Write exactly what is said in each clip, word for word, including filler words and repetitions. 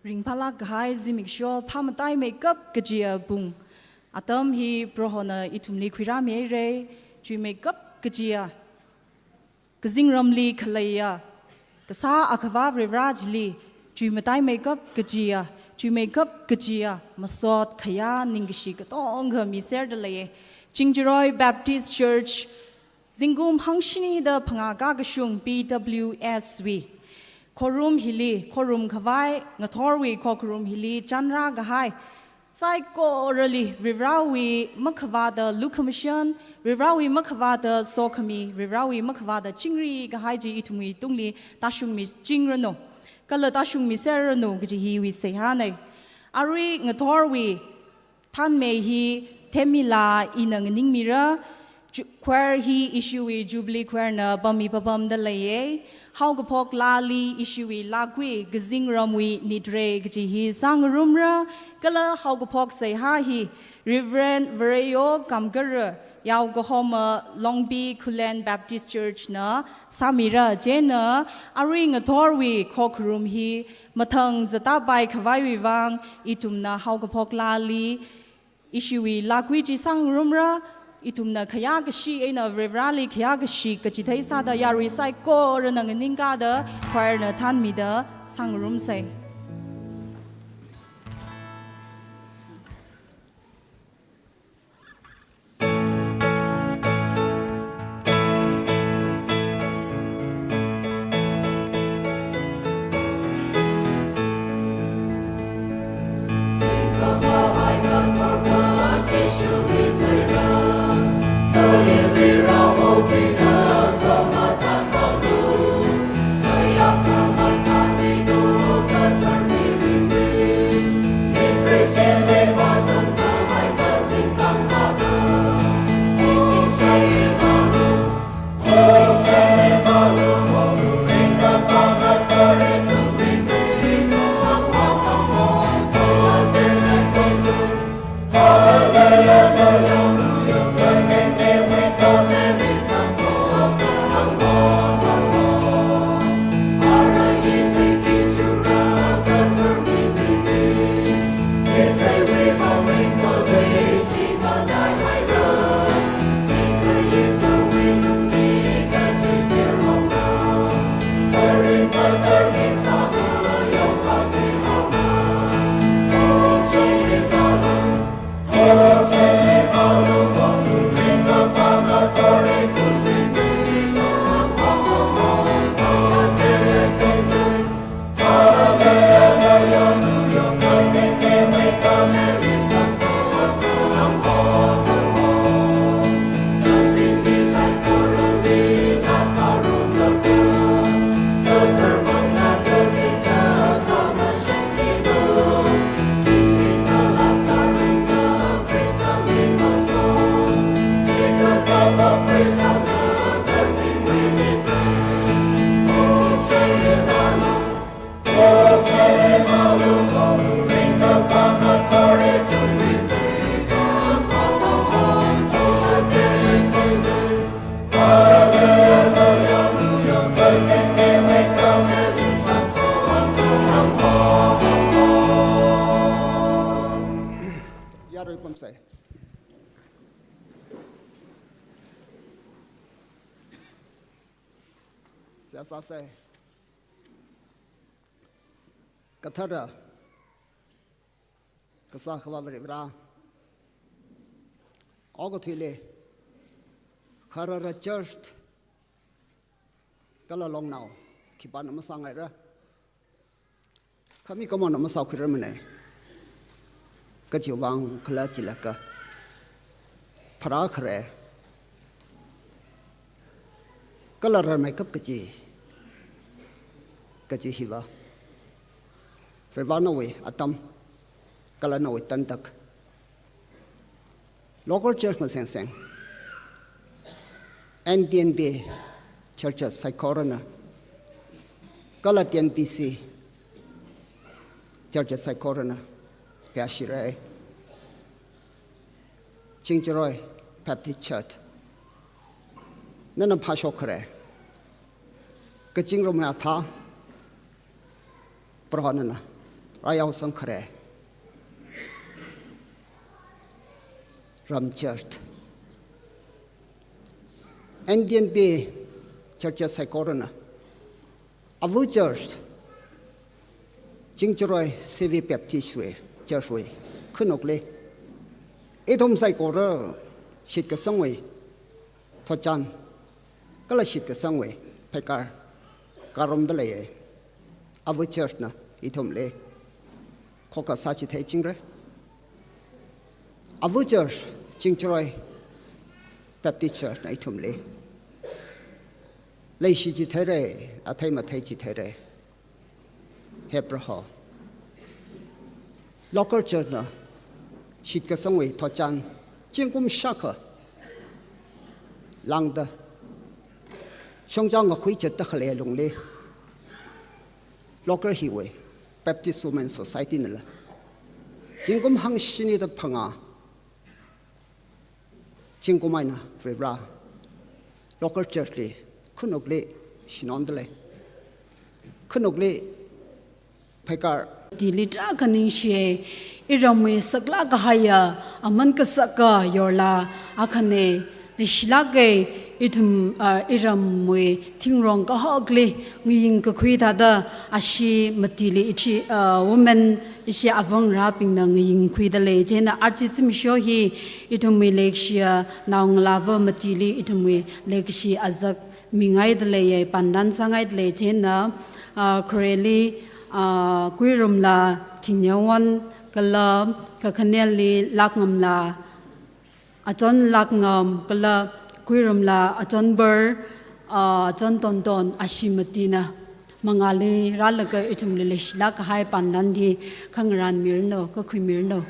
Ringphālāk kahai zimiksho phāmataimeikap kajiya pung. Atam hi Prohona ithumli khuirāmihaira, chuimeikap kajiya, kazingramli khaleiya, kasā Akhava Varivara chili, chuimataimeikap kajiya, chuimeikap kajiya, masot khayā ningkashi katonga miserda leiya. Chingjaroi Baptist Church, zingkum hangshinida phangā kakashung P W S wui khorum hili, khorum khavai ngathorwui khokharum hili chanrā kahai saikorali Varivarawui makhavāta lukhamashan, Varivarawui makhavāta sokhami, Varivarawui makhavāta chingri kahai chi ithumwui tungli tāshungmichingranu, kala tāshungmiserranu kaji hiwui seihāna. Arui ngathorwui thanmei hi themmila ina nganingmira. Ju-, choir hi ishiwui Jubilee choirna pammi papamda leiya. Haokaphok laali ishiwui lākhui Kazingramwui Nitre kaji hi sāngarumra. Kala haokaphok seihā hi Reverend Vareyo Kamkara, Yaokahoma, Longpi Khullen Baptist Church na sāmira. Chieina arui ngathorwui khokharum hi mathang zatāpai khavaiwui vang, ithumna haokaphok laali ishiwui lākhui chi sāngarumra, ithumna khayākashi eina Varivarali khayākashi kachithei sāda yarui saikorana nganingkāda choirna thanmida sāngarumsa. Yarui pamsa. Seihā sāsa. Kathara, kasā Akhava Varivara, okathuili, kharara church kala longnao khipāna masāngaira. Kha mikumona masākhuirarmana. Kachiwui vang khala jilaga, pharākhare kala rarmeikap kaji, kaji hiva Varivarāwui atam kala nawui tantak, local church masengseng, N T N B churches saikorana, kala T N B C churches saikorana, kayāshira. Chingjaroi Baptist Church, nana phāshokkhare. Kazingramwui athā Prohona rāyaosangkhare. Ram church, N T N B church saikorana, ava church, Chingjaroi C V Baptist wui church wui khanukli, ithum saikora shitkasangwui thotchan kala shitkasangwui pheikar kārumda leiya. Ava church na ithumli khokkha sāchitheichingra. Ava church, Chingjaroi Baptist Church na ithumli leishichitheira, athei matheichitheira. He Proho, local church na shitkasangwui thotchan zingkum shākha lāngda, shongza ngakhui zatda khalei lungli, local hiwui Baptist Women Society nala zingkum hangshini da phangā zingkum eina Varivarā, local church li, khanukli shinonda lei. Khanukli pheikar. Tili tarākha ningshiya, iramwui saklāk kahaiya aman kasaka yorla akhana, leishilāka. Ithum, ah, iramwui thingrong kahokli ngaying kakhui thāda, ashi matili ishi, ah, women ishi avangarābingna ngayingkhuida lei. Chieina aja zimiksho hi ithumwui leikashiya naongalāva matili ithumwui leikashi azak mingaida leiya, pandan sāngaida lei. Chieina, ah, Khoreli, ah, Kuirumla Thingneowon kala Kakhanelli Lakngamla Achon Lakngam kala Kuirumla Achon Bar, ah, Achon Tonton, ashi matina mangāli rālaga ithumli leishilāk kahai pandan hi khangarānmiranu, kakhuimiranu.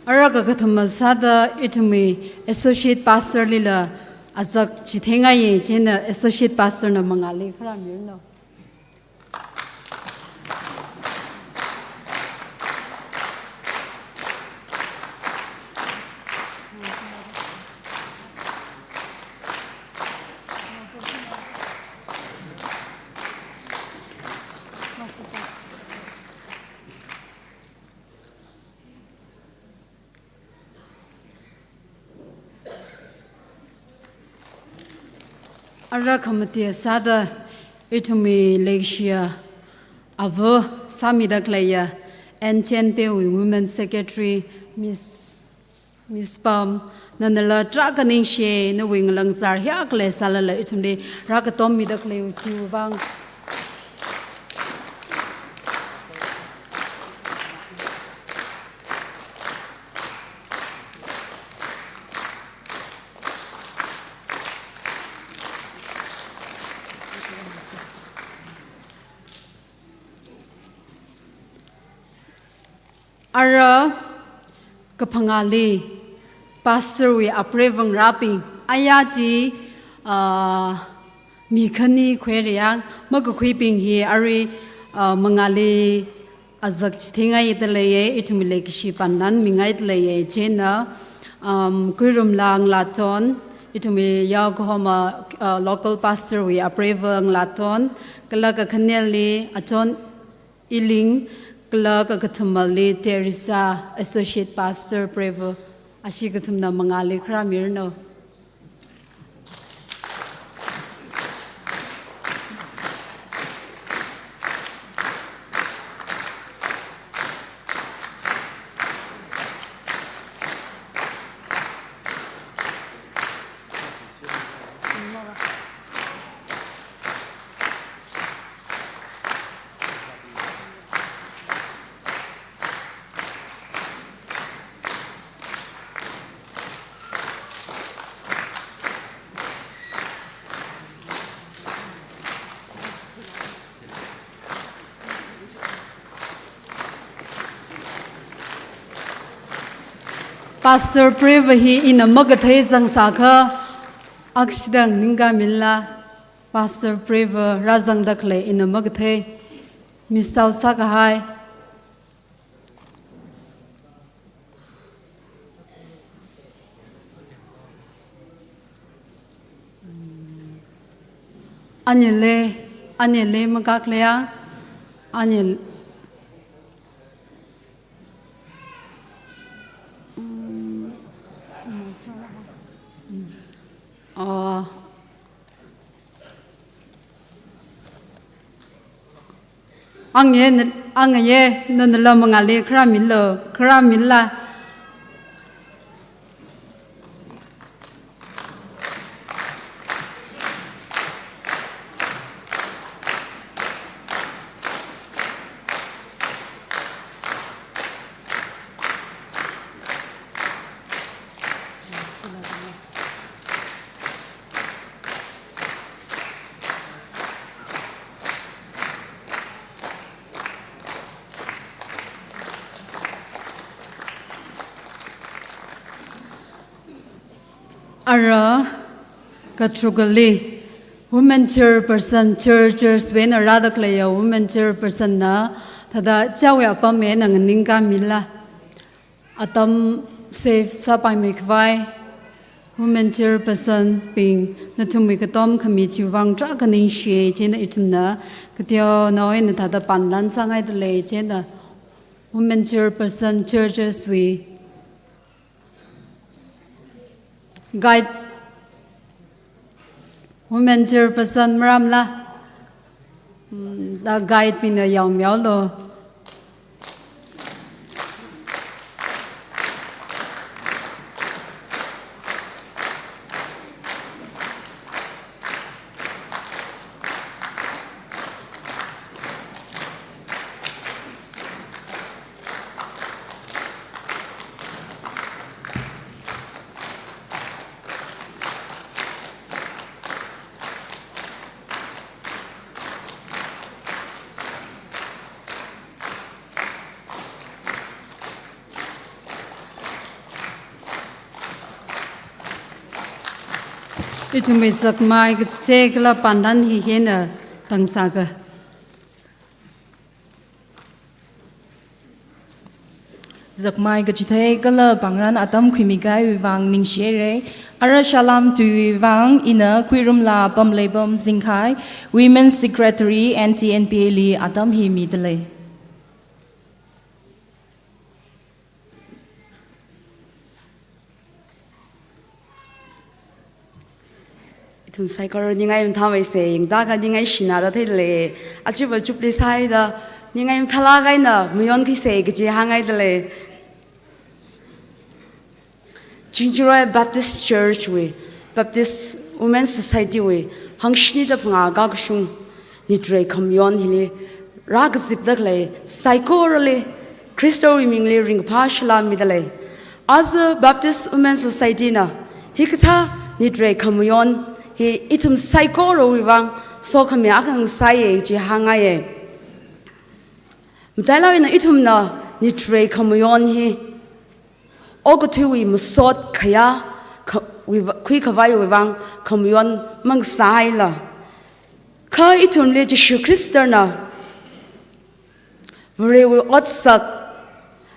Ara kakathuma sāda ithumwui Associate Pastor lila azak chitheingai, chieina Associate Pastor na mangāli kharānmiranu. Ara khamati sāda ithumwui leikashiya ava sāmida khaleiya N T N B wui Women Secretary Miss, Miss Pam, nanala tarākha ningshiya, nawui ngalāngzar hiyākha leisālala ithumli rākatommida khalei chiwui vang. Ara kaphangāli pastor wui apreiva ngarābing, aya chi, ah, mi khani khuireang makakhuibing hi arui, ah, mangāli azak chitheingaida leiya, ithumli leikashi pandan mingaida leiya, chieina, um, Khuirumla Ngalaton, ithumwui yaokahoma, uh, local pastor wui apreiva Ngalaton, kala kakhaneli Achon Iling, kala kakathumali Teresa, associate pastor preiva, ashi kathumna mangāli kharā miranu. Pastor preiva hi ina makathei zangsākha, akshidang ningkāmila, pastor preiva rāzangda khalei ina makathei, miss out sākahai. Anili, anili makakleang, anil-, oh. Angye, angye, nanala mangāli kharā milu, kharā mila. Ara katharukali, women chairperson, churches wui eina rāda khaleiya women chairperson na, thāda chawui apam eina nganingkāmila. Atam save sāpaimei khavai, women chairperson bing, nathumwui katom khami chiwui vang tarākha ningshiya, chieina ithumna kateonao eina thāda pandan sāngaida lei, chieina women chairperson, churches wui guide, women chairperson maramla, mm, da guide bingna yaomeolu. Ithumwui zakmai kachithei kala pandan hi hina tangsāka. Zakmai kachithei kala pāngran atam khuimikahaiwui vang ningshihaira. Ara salam tuiwui vang ina Khuirumla Pamleipam Zingkhai, Women's Secretary, N T N P A li atam hi mida lei. Ithum saikora ningai mathāmeisa, yangda kha ningai shina da theilei, achiva chupli saida, ningai mathālāk eina mayonkhuisa kaji hāngngaida lei. Chingjaroi Baptist Church wui, Baptist Women Society wui, hangshini da phangā kakashung, nitrei khamayon hili, rākazipda khalei saikorali, Khristawui mingli ringphā salam mida lei. Aja Baptist Women Society na hikathā nitrei khamayon hi ithum saikorawui vang sokhami akha ngasāya chi hāngngaiya. Matailāk eina ithumna Nitrei khamayon hi okathuiwui masot khayā kha-, wui va-, khuikhavaiwui vang khamayon mangasāla, kha ithumli Jishu Khristana Varewui otsak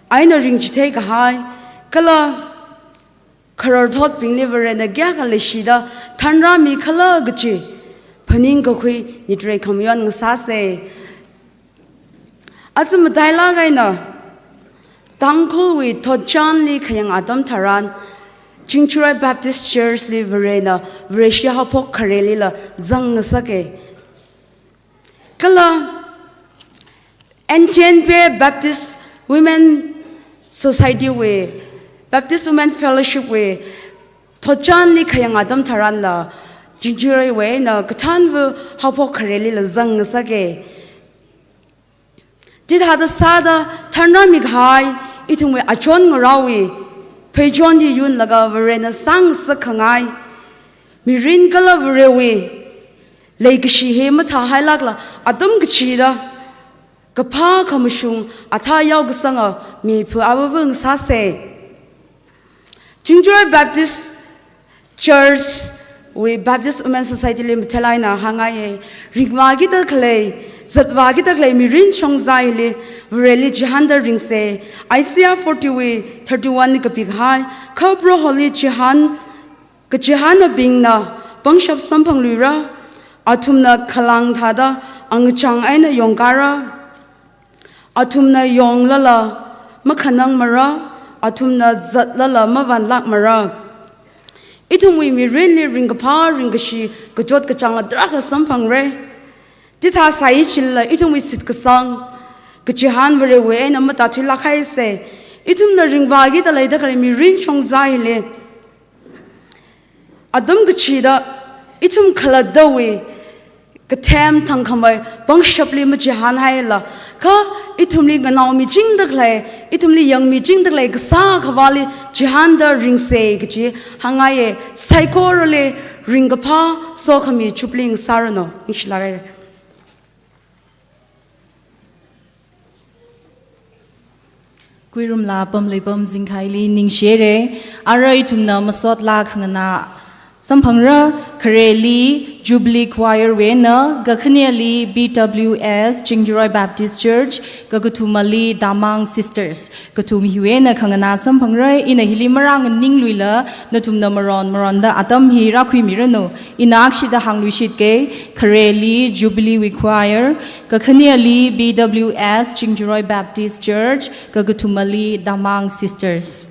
eina ringchithei kahai kala khararthotbingli Varena kayākha leishida thanrāmi khala kachi phaningkakhui nitrei khamayon ngasāsa. Aja matailāk eina Tangkhulwui thotchanli khayang atam tharan Chingjaroi Baptist Church li Varena Vareshi haophok kharelila zangngasaka. Kala N T N P Baptist Women Society wui, Baptist Women Fellowship wui thotchanli khayang atam tharanla Chingjaroiwui eina kathānva haophok kharelila zangngasaka. Chithāda sāda thanrāmi kahai ithumwui achon ngaraowui pheichon hi yunlaga Varena sāngasak khangai mirin kala Varewui leikashi hi mathāhailākla atam kachida kaphā khamashung athā yaokasanga miphu avāva ngasāsa. Chingjaroi Baptist Church wui Baptist Women Society li mathālāk eina hāngngaiya, ringvākida khalei, zatvākida khalei mirin shongza hili Vareli chihānda ringsa. Isaiah forty wui thirty-one li kapikahai, kha Proholi chihān, kachihānnabingna pangshap samphangluira, athumna khalāng thāda angachang eina yongkara, athumna yonglala makhanangmara, athumna zatlala mavanlākmara. Ithumwui mirinli ringkaphā, ringkashi, kachot kachāngla tarākha samphangra. Chithā sāi chila ithumwui shitkasang kachihān Varewui eina matāthuilāk haisa. Ithumna ringvākida leida khalei mirin shongza hili atam kachida ithum khalattawui kathem thangkhamei pangshapli machihānhaila, kha ithumli nganaomichingda khalei, ithumli yangmichingda khalei kasā Akhavāli chihānda ringsa kachi hāngngaiya. Saikorali ringkaphā sokhami Jubilee ngasāranu. Ningshilāk haira. Khuirumla pamlei pamzingkhaili ningshihaira. Ara ithumna masotlāk khanganā samphangra. Khareli Jubilee Choir wui eina, kakhaneli B W S Chingjaroi Baptist Church, kakathumali Damang Sisters. Kathum hiwui eina khanganā samphangra. Ina hili marānganingluila nathumna maron maronda atam hi rākhuimiranu. Ina akshida hāngluishitka, khareli Jubilee wui choir, kakhaneli B W S Chingjaroi Baptist Church, kakathumali Damang Sisters.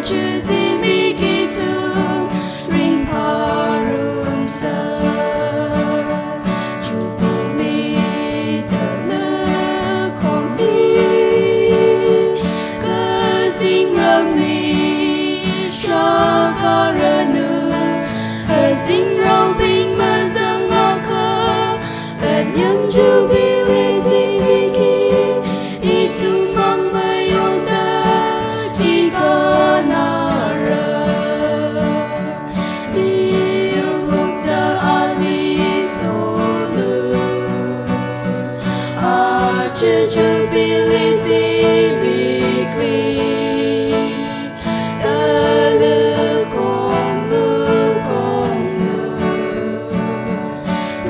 Chizimik ithum ringphārumsa. Jubilee taluk khongli kazingramli shākharanu, kazingraobing mazangakha, lanyam Jubilee zimikkhui, ithum mang mayonda khikhanāra. Miyur hupta ali solu, aja Jubilee zimikkhui. Taluk khonglu khonglu,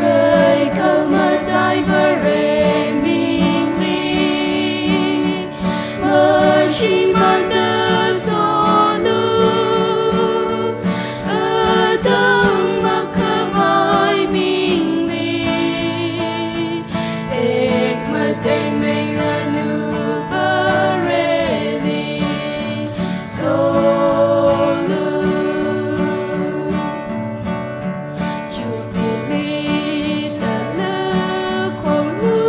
rai khamataiva Varemingli, mashimānda solu, katang makhavai mingli, tekmatei meiranu Vareli solu. Jubilee taluk khonglu,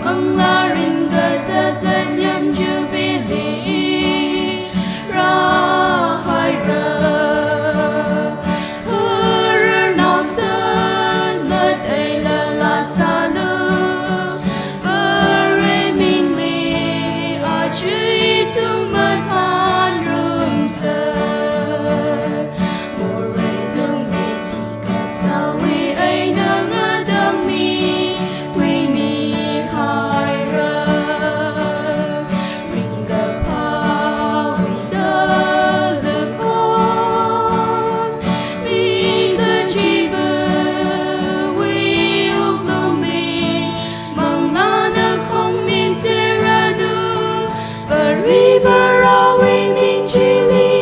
manglā ringkazat lanyam Jubilee rāhaira. Khararnao sanmateilala sālu, Varemingli aja ithum mathānrumsa. Morei lungli thikasāwui eina ngatangmi, huimihaira. Ringkaphāwui taluk khong, mikachiva̱wui wuklungli, manglāna khongmi serranu, Varivarāwui ming chili,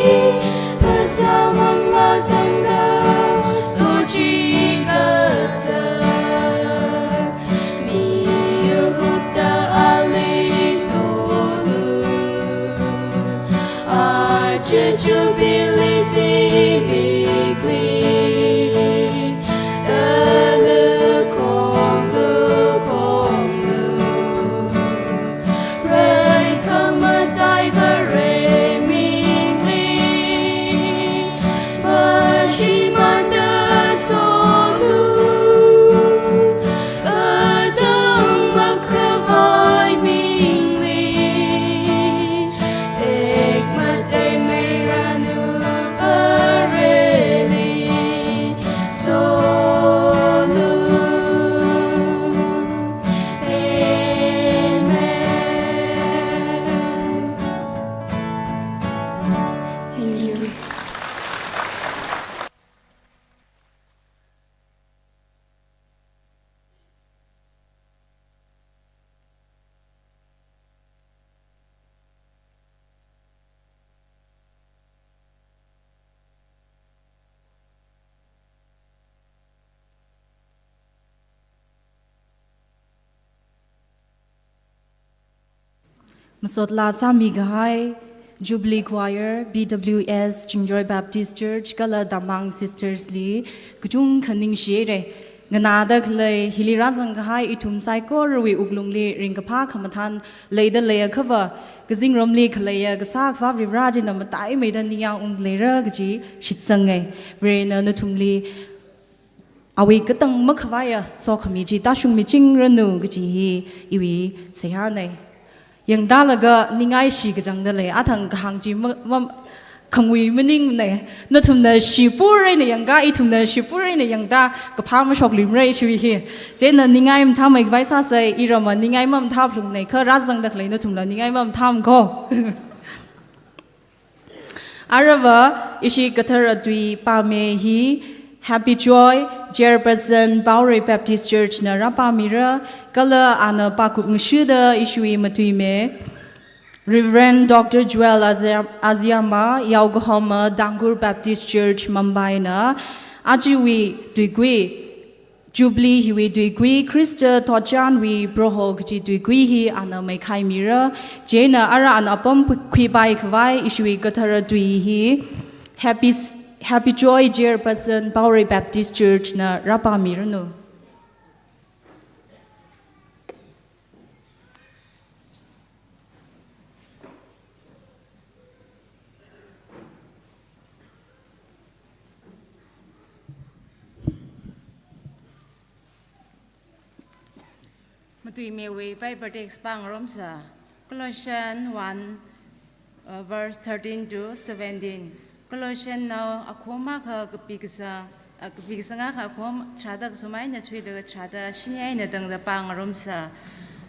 phasā manglā zangda sochikatsa. Miyur hupta ali solu, aja Jubilee zimikkhui. Taluk khonglu khonglu, rai khamataiva Varemingli, mashimānda solu, katang makhavai mingli, tekmatei meiranu Vareli solu. Amen. Thank you. Masot laa sāmi kahai Jubilee Choir, B W S, Chingjoy Baptist Church, kala Tamang Sisters li kachungkha ningshihaira. Nganāda khalei hili rāzang kahai ithum saikorawui wuklungli ringkaphā khamathān leida leiakhava, kazingromli khaleiya kasā Akhava Varivara china mataimeida ningyāng ungleira kaji shitsanga. Varena nathumli awui katang makhavaiya sokhami chi tāshungmichingranu kaji hi iwui seihāna. Yangtālaga ningai shi kachangda lei, athang kahāng chi ma, ma, khangui maningmana. Nathumna shipur eina yangkā, ithumna shipur eina yangtā, kaphā mashokluimara ishiwui hi. Chieina ningai mathāmei khavai sāsa, iramva ningai mamathāphalunga, kha rāzangda khalei nathumla ningai mamathāmei ko. Aruiva, ishi kathara tui pāmei hi Happy Joy, Chairperson, Paorei Baptist Church na rāpāmira, kala ana pākup ngashida ishiwui matuimei, Reverend Doctor Joel Azia-, Aziama, Yaokahoma, Tangkhul Baptist Church, Mumbai na, ajawui tuikui, Jubilee hiwui tuikui, Khrista thotchanwui Proho kaji tuikui hi ana meikhaimira. Chieina ara ana apam khuipai khavai ishiwui kathara tui hi Happy, Happy Joy Chairperson, Paorei Baptist Church na rāpāmiranu. Matuimeiwui Bible text pāngarumsa, Colossians one, uh, verse thirteen to seventeen. Colossians nao akhum akha kapi kasang, uh, kapi kasang akha akhum tharāda kasum eina thuilaga tharāda shini eina tangda pāngarumsa.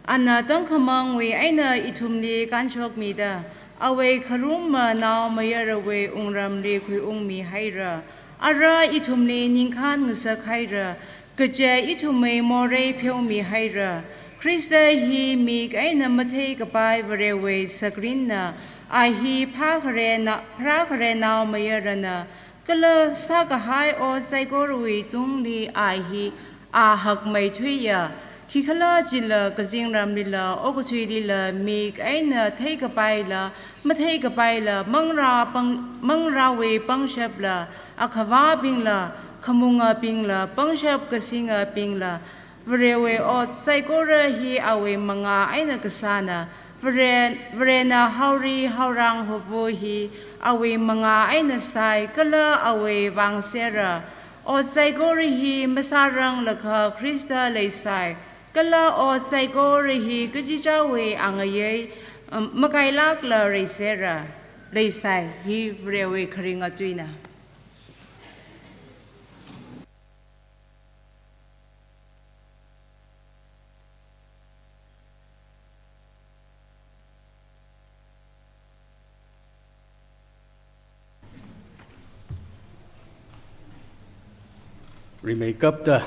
Ana tangkhamangwui eina ithumli kānshokmida, awui kharuma naomayarawui wungramli khuiungmihaira. Ara ithumli ningkhān ngasakhaira, kaje ithumwui morei pheomihaira. Khrista hi mik eina matheikapai Varewui sakrinna, a hi pharākhare na-, pharākhare naomayarana, kala sākahai ot saikorawui tungli a hi a hakmeithuiya. Khikhalajila kazingramlila, okathuilila, mik eina theikapaila, matheikapaila, mangra pang-, mangrāwui pangshapla, akhavābingla, khamungabingla, pangshap kasingabingla, Varewui ot saikora hi awui mangā eina kasāna, Vare, Varena haori haorang hovu hi awui mangā eina sai, kala awui vang sera. Ot saikora hi masāranglakha Khrista leisai, kala ot saikora hi kachichāwui angayei, um, makailākla reisera, leisai. Hi Varewui kharinga tuina. Rimeikapta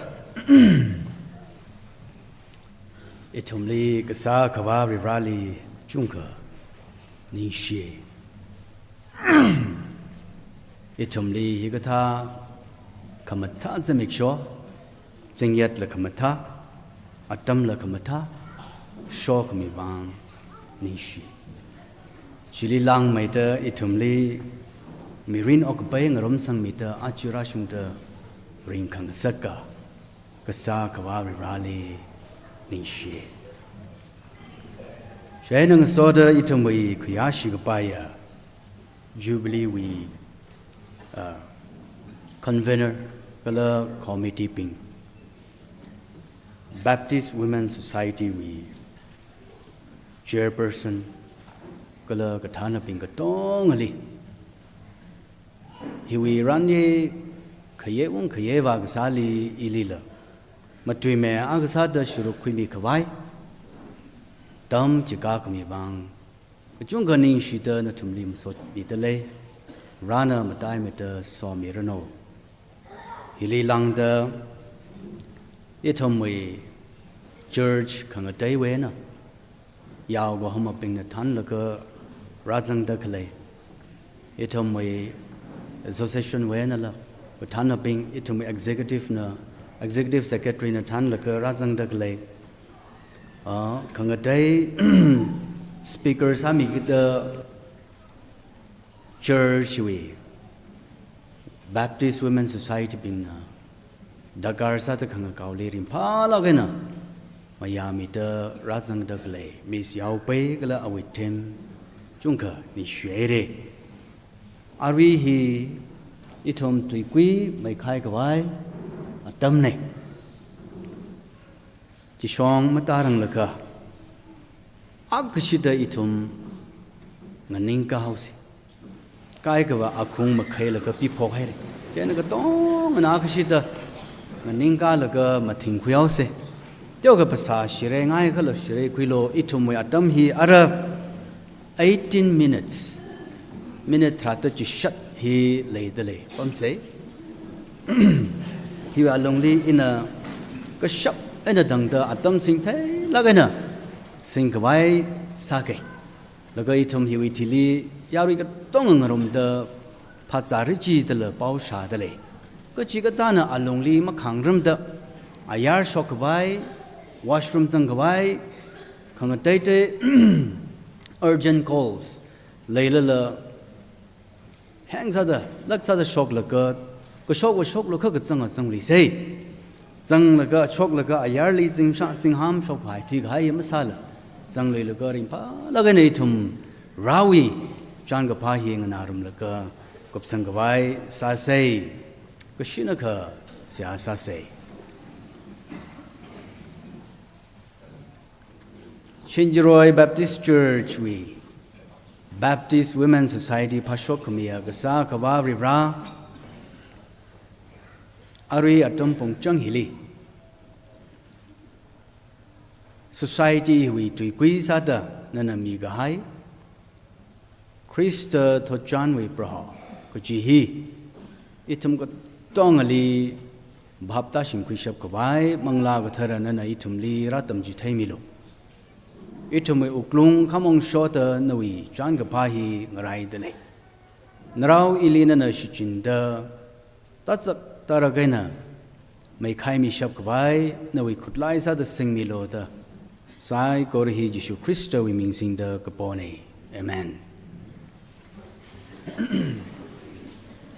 ithumli kasā Akhava Varivarali chungkha ningshi. Ithumli hikathā khamathā zimiksho, zingyatla khamathā, atamla khamathā shokhami vang ningshi. Chili langmeida ithumli mirin okkapai ngarumsangmida aja rāshungda ringkhangasaka kasā Akhava Varivarali ningshi. Chieina ngasoda ithumwui khayāshi kapaiya Jubilee wui, uh, convener kala committee bing, Baptist Women Society wui chairperson kala kathānabing katongali, hiwui ranye khayei ung khayei vā kasāli ilila matuimei akha sāda sharuk khuimi khavai, tam chikā khami vang kachungkha ningshida nathumli masotmida lei. Varena mataimeida somiranu. Hili langda ithumwui church khangateiwui eina, yaokahomabingna thānlaga rāzangda khalei, ithumwui association wui einala kathānabing, ithumwui executive na, executive secretary na thānlaga rāzangda khalei, ah, khangatei speaker sāmikida church wui Baptist Women Society bingna darkar sāda khangakaoli ringphālāk eina mayāmida rāzangda khalei Miss Yaopei kala awui team chungkha ningshihaira. Arui hi ithum tuikui meikhai khavai atamna. Chishong matāranglakha, akhashida ithum nganingkā haosa. Kaikhava akhung makhailaga piphok haira. Chieina katongana akhashida nganingkālaga mathingkhui haosa. Teokha phasā shireingai khala shireikhuilu, ithumwui atam hi ara eighteen minutes, minute tharāda chishat hi leida lei pamsa. Hiwui alungli ina kashap eina tangda atam singtheilāk eina singkhavai sāka. Laga ithum hiwui thili yarui katonga ngarumda phazā ri chidala pao shāda lei. Kachikathāna alungli makhāngrumda, Ayar shokkhavai, washroom zangkhavai, khangateitei urgent calls leilala, heng sāda, lāk sāda shoklaga, kashok vāshok lukha kazang azang leisei. Zanglaga, shoklaga, ayarli zingsha, zingham shokpai, thuikahai masāla. Zangluilaga ringphālāk eina ithum Varewui chānkaphā hi nganārumlaga, kupsangkhavai sāsei. Kashinakha seihā sāsei. Chinjaroi Baptist Church wui Baptist Women Society phāshok khamiya kasā Akhava Varivara, arui atam pongchang hili Society wui tuikui sāda nana mikahai Khrista thotchanwui Proho kaji hi ithum katongali bhap tāshingkhuishap khavai Manglā Kathara nana ithumli rātamchitheimilu. Ithumwui wuklung khamong shoda nawui chānkaphā hi ngaraida lei. Narao ili nana shichinda, tāzak tārak eina meikhaimishap khavai nawui khutlai sāda singmilu da, saikora hi Jishu Khristawui ming singda kapona. Amen.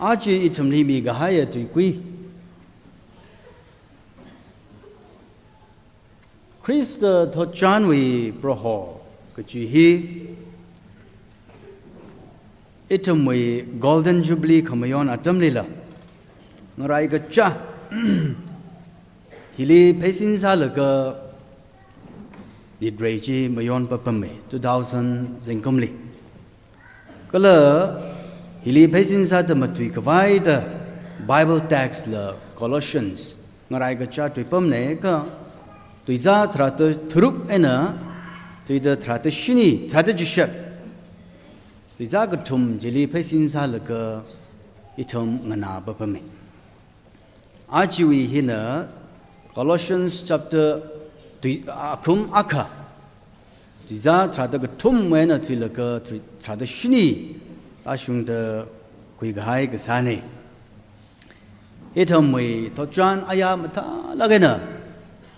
Aja ithumli mikahaiya tuikui, Khrista thotchanwui Proho kaji hi ithumwui Golden Jubilee khamayon atamlila ngarai kacha hili pheisin sālaga nitrei chi mayon papammi, two thousand zingkumli. Kala hili pheisin sāda matuikhavai da Bible text la Colossians ngarai kacha tuipamna kha, tuizā tharāda tharuk eina tuida tharāda shini, tharāda chishat, tuizā kathum chili pheisin sālaga ithum nganā papammi. Ajawui hina Colossians chapter tui, akhum akha, tuizā tharāda kathum eina thuilaga thui, tharāda shini tāshungda khuikahai kasāna. Ithumwui thotchan aya mathālāk eina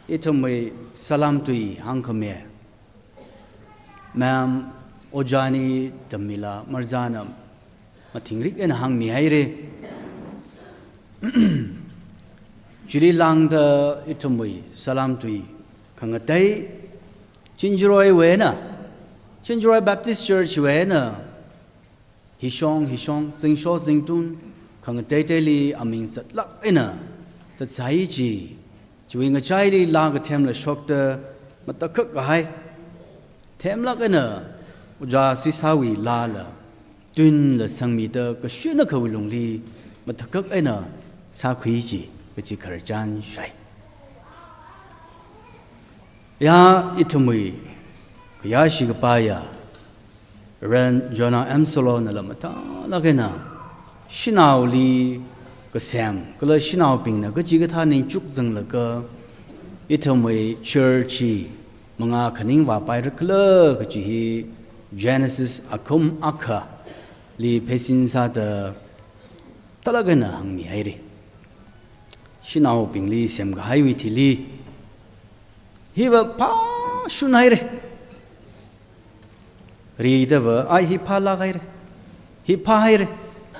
ithumwui salam tui hāngkhami, Ma'am Ojani Tamila Marzana mathingrik eina hāngmihaira. Chili lāngda ithumwui salam tui khangatei, Chinjaroiwui eina, Chinjaroi Baptist Church wui eina, hishong hishong, zingsho zingtun, khangateiteili aming zatlāk eina zatsai chi, chiwui ngachaili laa kathemla shokta matakhak kahai, themlāk eina ojā Swisāwui laala tunla sangmida kashinakha wuklungli matakhak eina sākhui chi kachi khararchan shai. Ya ithumwui kayāshi kapaiya Reverend Jonah M Solo nala mathālāk eina shanaoli kasem kala shanaobingna kachikathā ningchuk zanglaga ithumwui church hi mangā khaning vāpaira khala kaji hi Genesis akhum akhali pheisin sāda tālāk eina hāngmihaira. Shanaobingli semkahaiwui thili, hiva phāshunhaira. Ridava, ai hi phālāk haira, hi phāhaira,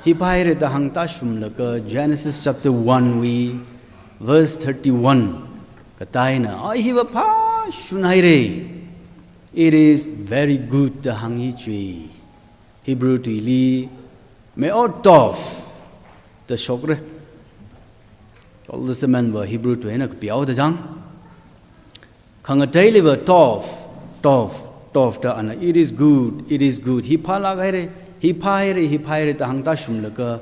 hi phāhaira da hāngtāshunglaga Genesis chapter one wui verse thirty-one katā eina, ai hiva phāshunhaira. It is very good da hāngi chui. Hebrew tuili me'od tov da shokra. Old Testament va Hebrew tui eina kapihaoda chang. Khangateiliva tov, tov, tov da ana, it is good, it is good. Hi phālāk haira, hi phāhaira, hi phāhaira da hāngtāshunglaga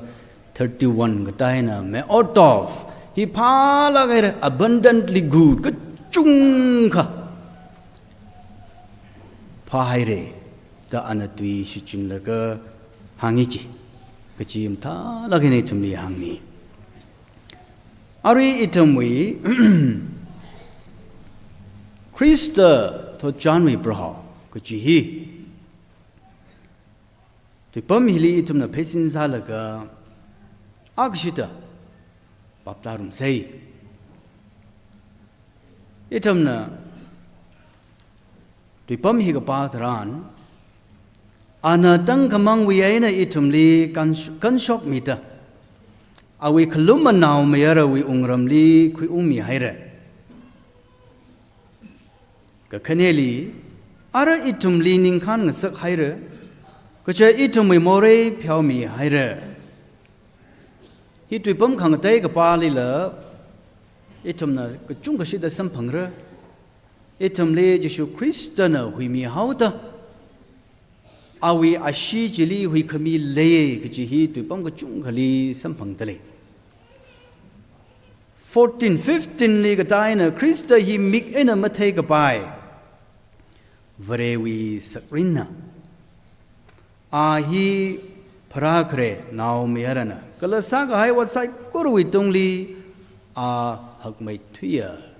thirty-one katā eina me'od tov, hi phālāk haira, abundantly good, kachungkha phāhaira da ana tui shichinlaga hāngi chi, kachi mathālāk eina ithumli hāngmi. Arui ithumwui Khrista thotchanwui Proho kachi hi tuipam hili ithumna pheisin sālaga akshida bhap tārumsei. Ithumna tuipam hi kapā tharan, ana tangkhamangwui eina ithumli kansh-, kanshokmida, awui khalum anaomayarawui wungramli khuiungmi haira. Kakhaneli, ara ithumli ningkhān ngasak haira, kaja ithumwui morei pheomi haira. Hi tuipam khangatei kapālila, ithumna kachungkha shida samphangra. Ithumli Jishu Khristana huimi haoda, awui ashee chili huikhami lei kaji hi tuipam kachungkhali samphangda lei. Fourteen, fifteen li katā eina Khrista hi mik eina matheikapai, Varewui sakrinna. A hi pharākhare naomayarana, kala sākahai ot saikorawui tungli a hakmeithuiya.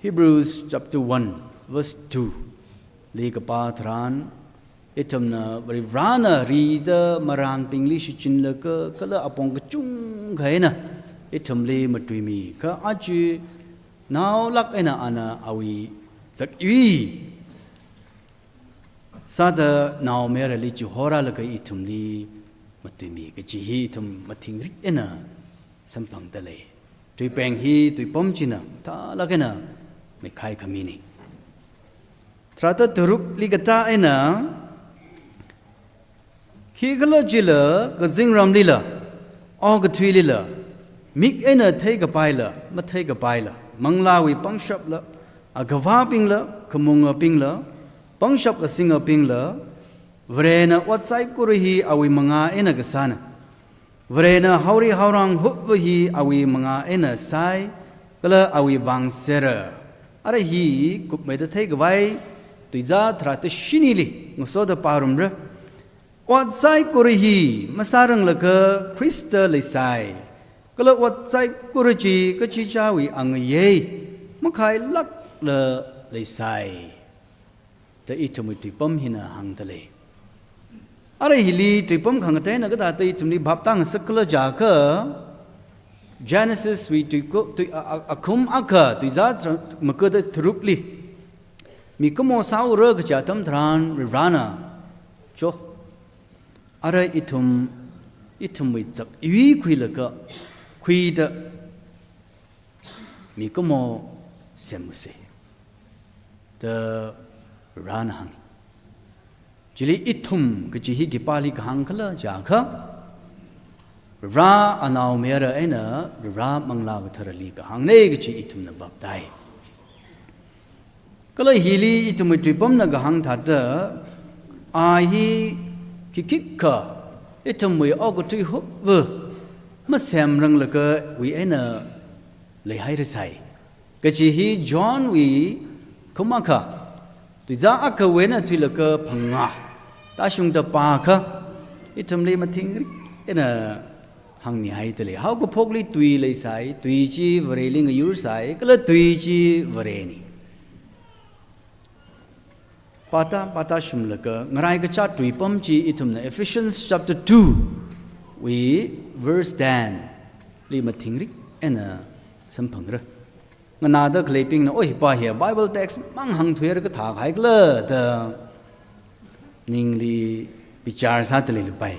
Hebrews chapter one verse two li kapā tharan, ithumna Varivarana rida marānbingli shichinlaga kala apong kachungkha eina ithumli matuimi, kha aja naolāk eina ana awui zakyui sāda naomayarali chihorālaga ithumli matuimi kaji hi ithum mathingrik eina samphangda lei. Tuipeng hi tuipam china mathālāk eina mikahai khamina. Tharāda tharukli katā eina, khikhalajila kazingramlila, okathuilila, mik eina theikapaila, matheikapaila, manglāwui pangshapla, agavābingla, khamungabingla, pangshap kasingabingla, Varena ot saikora hi awui mangā eina kasāna. Varena haori haorang hupva hi awui mangā eina sai, kala awui vang sera. Ara hi kupmeida theikhavai tuizā tharāda shinili ngasoda pārumra. Ot saikora hi masāranglaga Khrista leisai, kala ot saikora chi kachichāwui angayei makhailākla leisai da ithumwui tuipam hina hāngda lei. Ara hili tuipam khangateina kathāda ithumli bhap tāngasak khala jiakha, Genesis wui tuiko-, tui-, a, a, akhum akha tuizā tharā-, makada tharukli, mikumo sāura kaja atam tharan Varivarana, cho, ara ithum, ithumwui zakyui khuilaga, khuida mikumo semsa da Varena hānga. Chili ithum kaji hi khipāli kahāng khala jiakha, Vare anaomayara eina Vare Manglā Katharali kahāngna kaji ithumna bhap tāi. Kala hili ithumwui tuipamna kahāng thāda, a hi khikhikha ithumwui okathui hupva masemranglagawui eina leihairasai kaji hi Johnwui akhum akha, tuizā akhawui eina thuilaga phangā tāshungda pākha, ithumli mathingrik eina hāngmihaida lei. Haokaphokli tui leisai, tui chi Vareli ngayursai, kala tui chi Varena. Pātā, pātāshunglaga, ngaraikachā tuipam chi ithumna Ephesians chapter two wui verse ten li mathingrik eina samphangra. Nganāda khaleibingna, "Oi, pa hi Bible text mang hāngthuira kathā kahai khala," da ningli bichar sāda leilupai.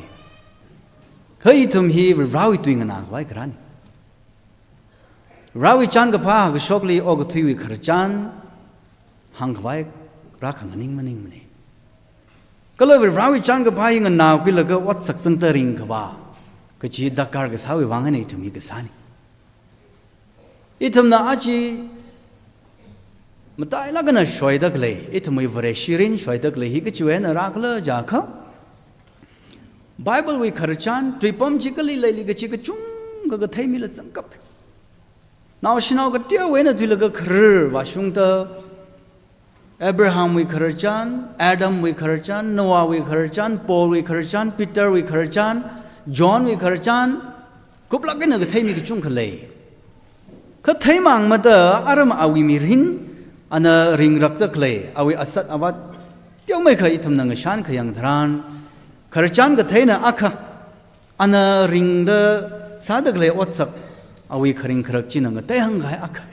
Kha ithum hi Varewui tui nganākhavai kharāna. Varewui chānkaphā kashokli okathuiwui khararchan hāngkhavai rākhanganing maningmana. Kala Varewui chānkaphā hi nganākhuilaga otsak zangda ringkhavā kaji darkar kasāwui vang eina ithum hi kasāna. Ithumna aja matailāk eina shoida khalei, ithumwui Vareshi mirin shoida khalei hi kachiwui eina rākhala jiakha, Bible wui khararchan, tuipam chi kali leili kaji kachungkha katheimila zangkap. Naoshinao kateowui eina thuilaga kharar vāshungda, Abrahamwui khararchan, Adamwui khararchan, Noahwui khararchan, Paulwui khararchan, Peterwui khararchan, Johnwui khararchan, kuplāk eina katheimi kachungkha lei. Kha theimāngmada aram awui mirin, ana ringrakda khalei, awui asat avat teomeikha ithumna ngashan khayang tharan, khararchan katheina akha, ana ringda sāda khalei otsak, awui kharing kharak china ngateihāngkahai akha.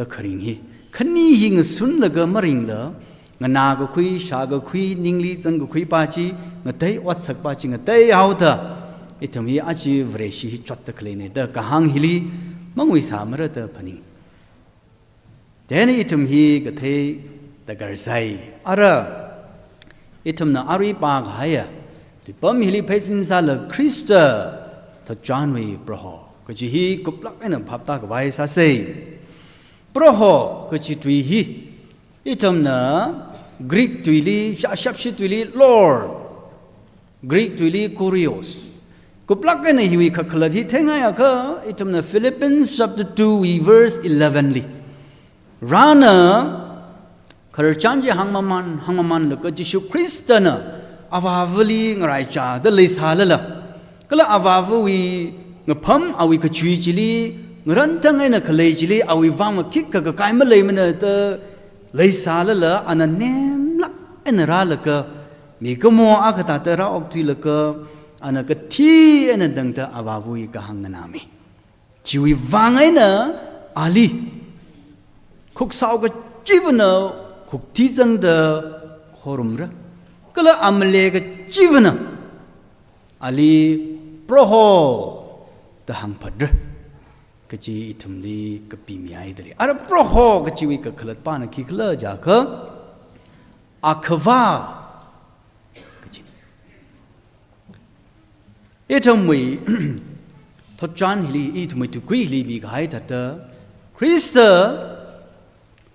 kharing hi. Khani hi ngasunlaga maringla, nganā kakhui, shā kakhui, ningli zang kakhui pa chi, ngatei otsak pa chi, ngatei haoda, ithum hi aja Vareshi hi chotda khaleina da kahāng hili, mangui sāmara da phaning. Chieina ithum hi kathei darkar sai. Ara, ithumna arui pākahaiya, tuipam hili pheisin sāla Khrista, thotchanwui Proho kaji hi kuplāk eina phaptā khavai sāsei. Proho kaji tui hi, ithumna Greek tuili, shāshapshi tuili, Lord, Greek tuili Kurios. Kuplāk eina hiwui kakhalat hi theingai akha, ithumna Philippians chapter two wui verse eleven li. Varena khararchan chi hāngmaman, hāngmamanlaga Jishu Khristana Avāvali ngaraichāda leisālala, kala Avāvawui ngapham awui kachui chili, ngarantang eina khalei chili, awui vang makhikha kakai maleimana da leisālala, ana nemlāk eina rālaga, mikumo akha thāda rāokthuilaga, ana kathi eina tangda Avāvawui kahāng nganāmi. Chiwui vang eina ali, khuksao kachivana khukthi zangda khorumra. Kala amale kachivana ali Proho da hāngphatra. Kaji ithumli kapimihaida lei. Ara Proho kajiwui kakhalat pana khikhala jiakha, Akhava kaji. Ithumwui thotchan hili, ithumwui tukkui hili mikahai thāda, Khrista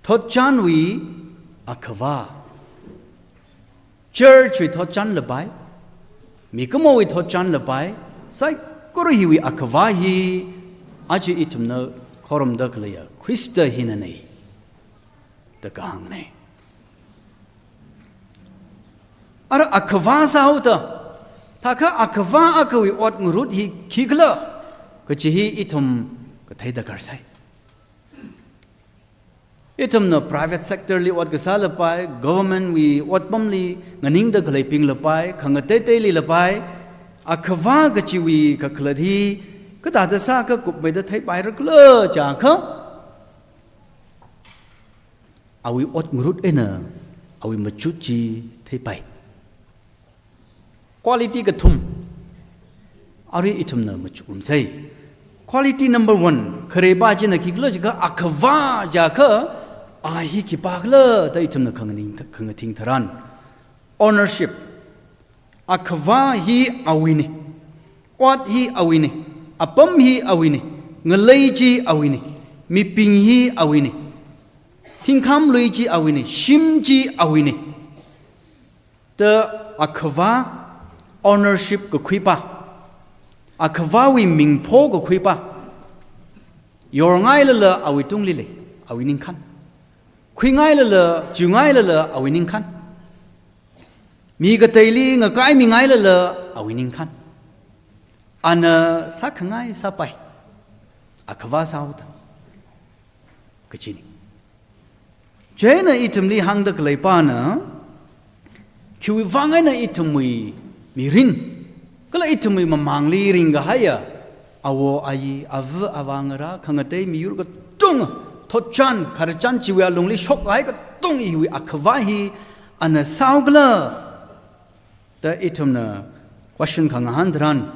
thotchanwui Akhava. Church wui thotchan lapai, mikumowui thotchan lapai, saikora hiwui Akhava hi, aja ithumna khorumda khaleiya Khrista hinanei da kahāngnei. Ara Akhava sāhaoda, thākha Akhava akhawui ot ngarut hi khikhala kaji hi ithum kathei darkar sai. Ithumna private sector li ot kasā lapai, government wui otpamli nganingda khaleibing lapai, khangateiteili lapai, Akhava kajiwui kakhalat hi kathāda sākha kupmeida theipairakhala jiakha, awui ot ngarut eina awui machut chi theipai. Quality kathum, arui ithumna machukrumsei. Quality number one, khareba china khikhala jiakha, Akhava jiakha, a hi khipākhala da ithumna khanganing, khangathing tharan, ownership. Akhava hi awuinei. Ot hi awuinei. Apam hi awuinei. Ngalei chi awuinei. Mibing hi awuinei. Thingkhamlui chi awuinei. Shim chi awuinei. Da Akhava ownership kakhuipa, Akhavawui mingpho kakhuipa, yorngailala awui tungli lei, awui ningkhān. Khuingailala, chiwungailala awui ningkhān. Mi kateili ngakaimingailala awui ningkhān. Ana sākhangai sāpai. Akhava sāhaoda kajinei. Chieina ithumli hāngda khaleipana, khiwui vang eina ithumwui mirin, kala ithumwui mamangli ringkahaiya, awo ayi, ava avā ngarā, khangatei miyur katonga, thotchan, khararchan chiwui alungli shokkahai katonga hiwui Akhava hi ana sāhaokhala da ithumna question khangahān tharan,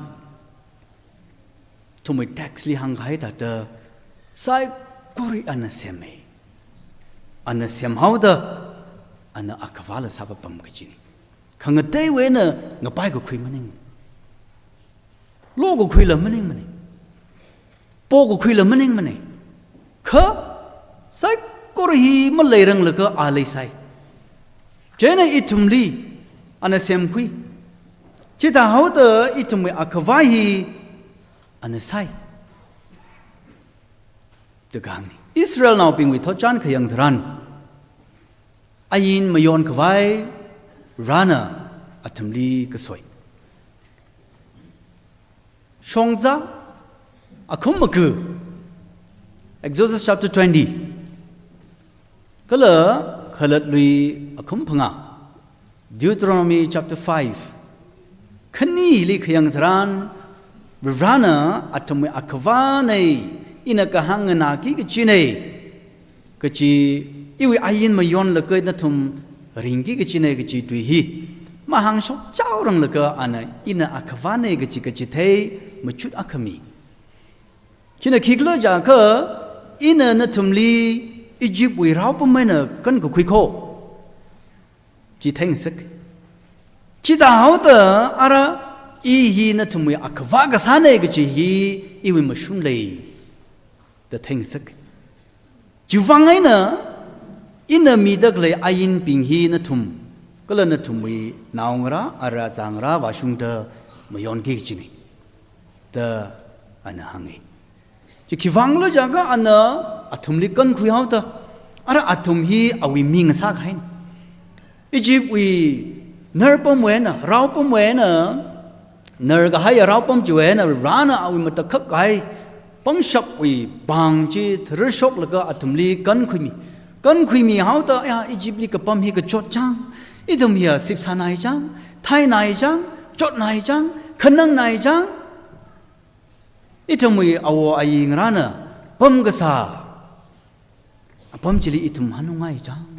ithumwui text li hāngkahai thāda, saikora ana semhai. Ana semhaoda, ana Akhavala sāpapam kajinei. Khangateiwui eina ngapai kakhui maningmanei. Lo kakhuila maningmanei. Po kakhuila maningmanei. Kha, saikora hi maleiranglaga a leisai. Chieina ithumli ana semkhui. Chithāhaoda ithumwui Akhava hi ana sai. Da kahāngnei. Israelnaobingwui thotchan khayang tharan, ain mayonkhavai Varena athumli kasoi. Shongza akhum maga, Exodus chapter twenty. Kala Khalatlui akhum phangā, Deuteronomy chapter five. Khanili khayang tharan, Varena athumwui Akhavanei, ina kahāng nganāki kajinei. kachi iwui ain mayonlaga nathum ringki kachina kachi tui hi mahāngshok chaoranglaga ana ina akhavāna kachi kachithei machut akha mi. China khikhala jiakha ina nathumli Egyptwui raopam eina kankakhui kho. Chi theingasak. Chithāhaoda ara i hi nathumwui akhavā kasāna kachi hi iwui mashun lei da theingasak. Chiwuivang eina ina mida khalei ainbing hi nathum kala nathumwui naongarā, ara zangarā vāshungda mayonki kachina da ana hānga. Chi khiwuivangla jiakha ana athumli kankhuihaoda, ara athum hi awui mi ngasākahaina. Egyptwui narpamwui eina, raopamwui eina, narkahaiya raopam chiwui eina, Varena awui matakhak kahai pangshapwui pāng chi tharashoklaga athumli kankhuimi. Kankhuimihaoda, ya, Egyptli kapam hi kachot chang, ithum hiya sipsānai chang, thainai chang, chotnai chang, khanangnai chang. Ithumwui awo ayi ngarāna pamkasā apam chili ithum hanungngai chang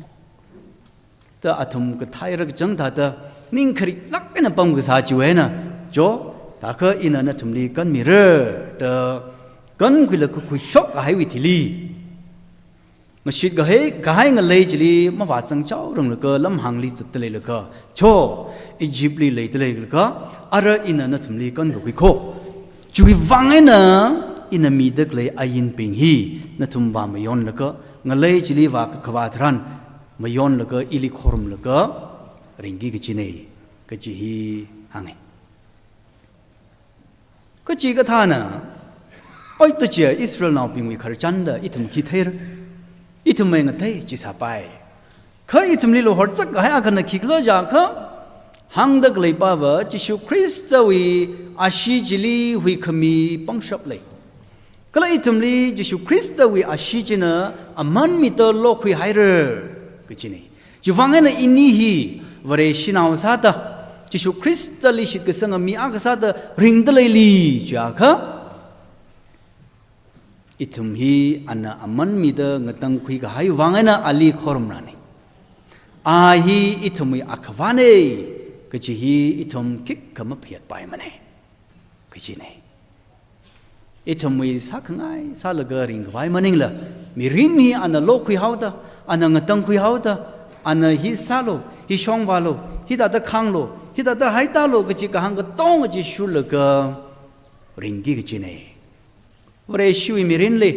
da athum kathai rakchang thāda ning khariklāk eina pamkasā chiwui eina, cho, thākha ina nathumli kanmira da kankhuilaga khuishok kahaiwui thili ngashit kahai, kahai ngalei chili mavāzang chaoranglaga lamhāngli zatda leilaga, cho, Egyptli leida leilaga, ara ina nathumli kankakhui kho. Chiwuivang eina ina mida khalei ainbing hi nathum vāmayonlaga, ngalei chili vākakhavā tharan mayonlaga ili khorumlaga ringki kachina kachi hi hānga. Kachikathāna, oi, tachiya Israelnaobingwui khararchanda ithum khi theira, ithum mai ngathei chi sāpai. Kha ithumli luhor zak kahai akhana khikhala jiakha, hāngda khaleipava Jishu Khristawui ashee chili huikhami pangshap lei. Kala ithumli Jishu Khristawui ashee china aman mida lokhuihaira kachina. Chiwuivang eina ini hi Vareshinao sāda, Jishu Khristali shitkasanga mi akha sāda ringda leili jiakha, ithum hi ana aman mida ngatangkhui kahaiwui vang eina ali khorumrana. A hi ithumwui akhavāna kachi hi ithum khikha maphayātpaimana kachina. Ithumwui sākhangai sālaga ringkhavai maningla, mirin hi ana lokhuihaoda, ana ngatangkhuihaoda, ana hi sālu, hi shongvālu, hithāda khānglu, hithāda haitālu kachi kahāng katonga chi shurlaga ringki kachina. Vareshiwui mirinli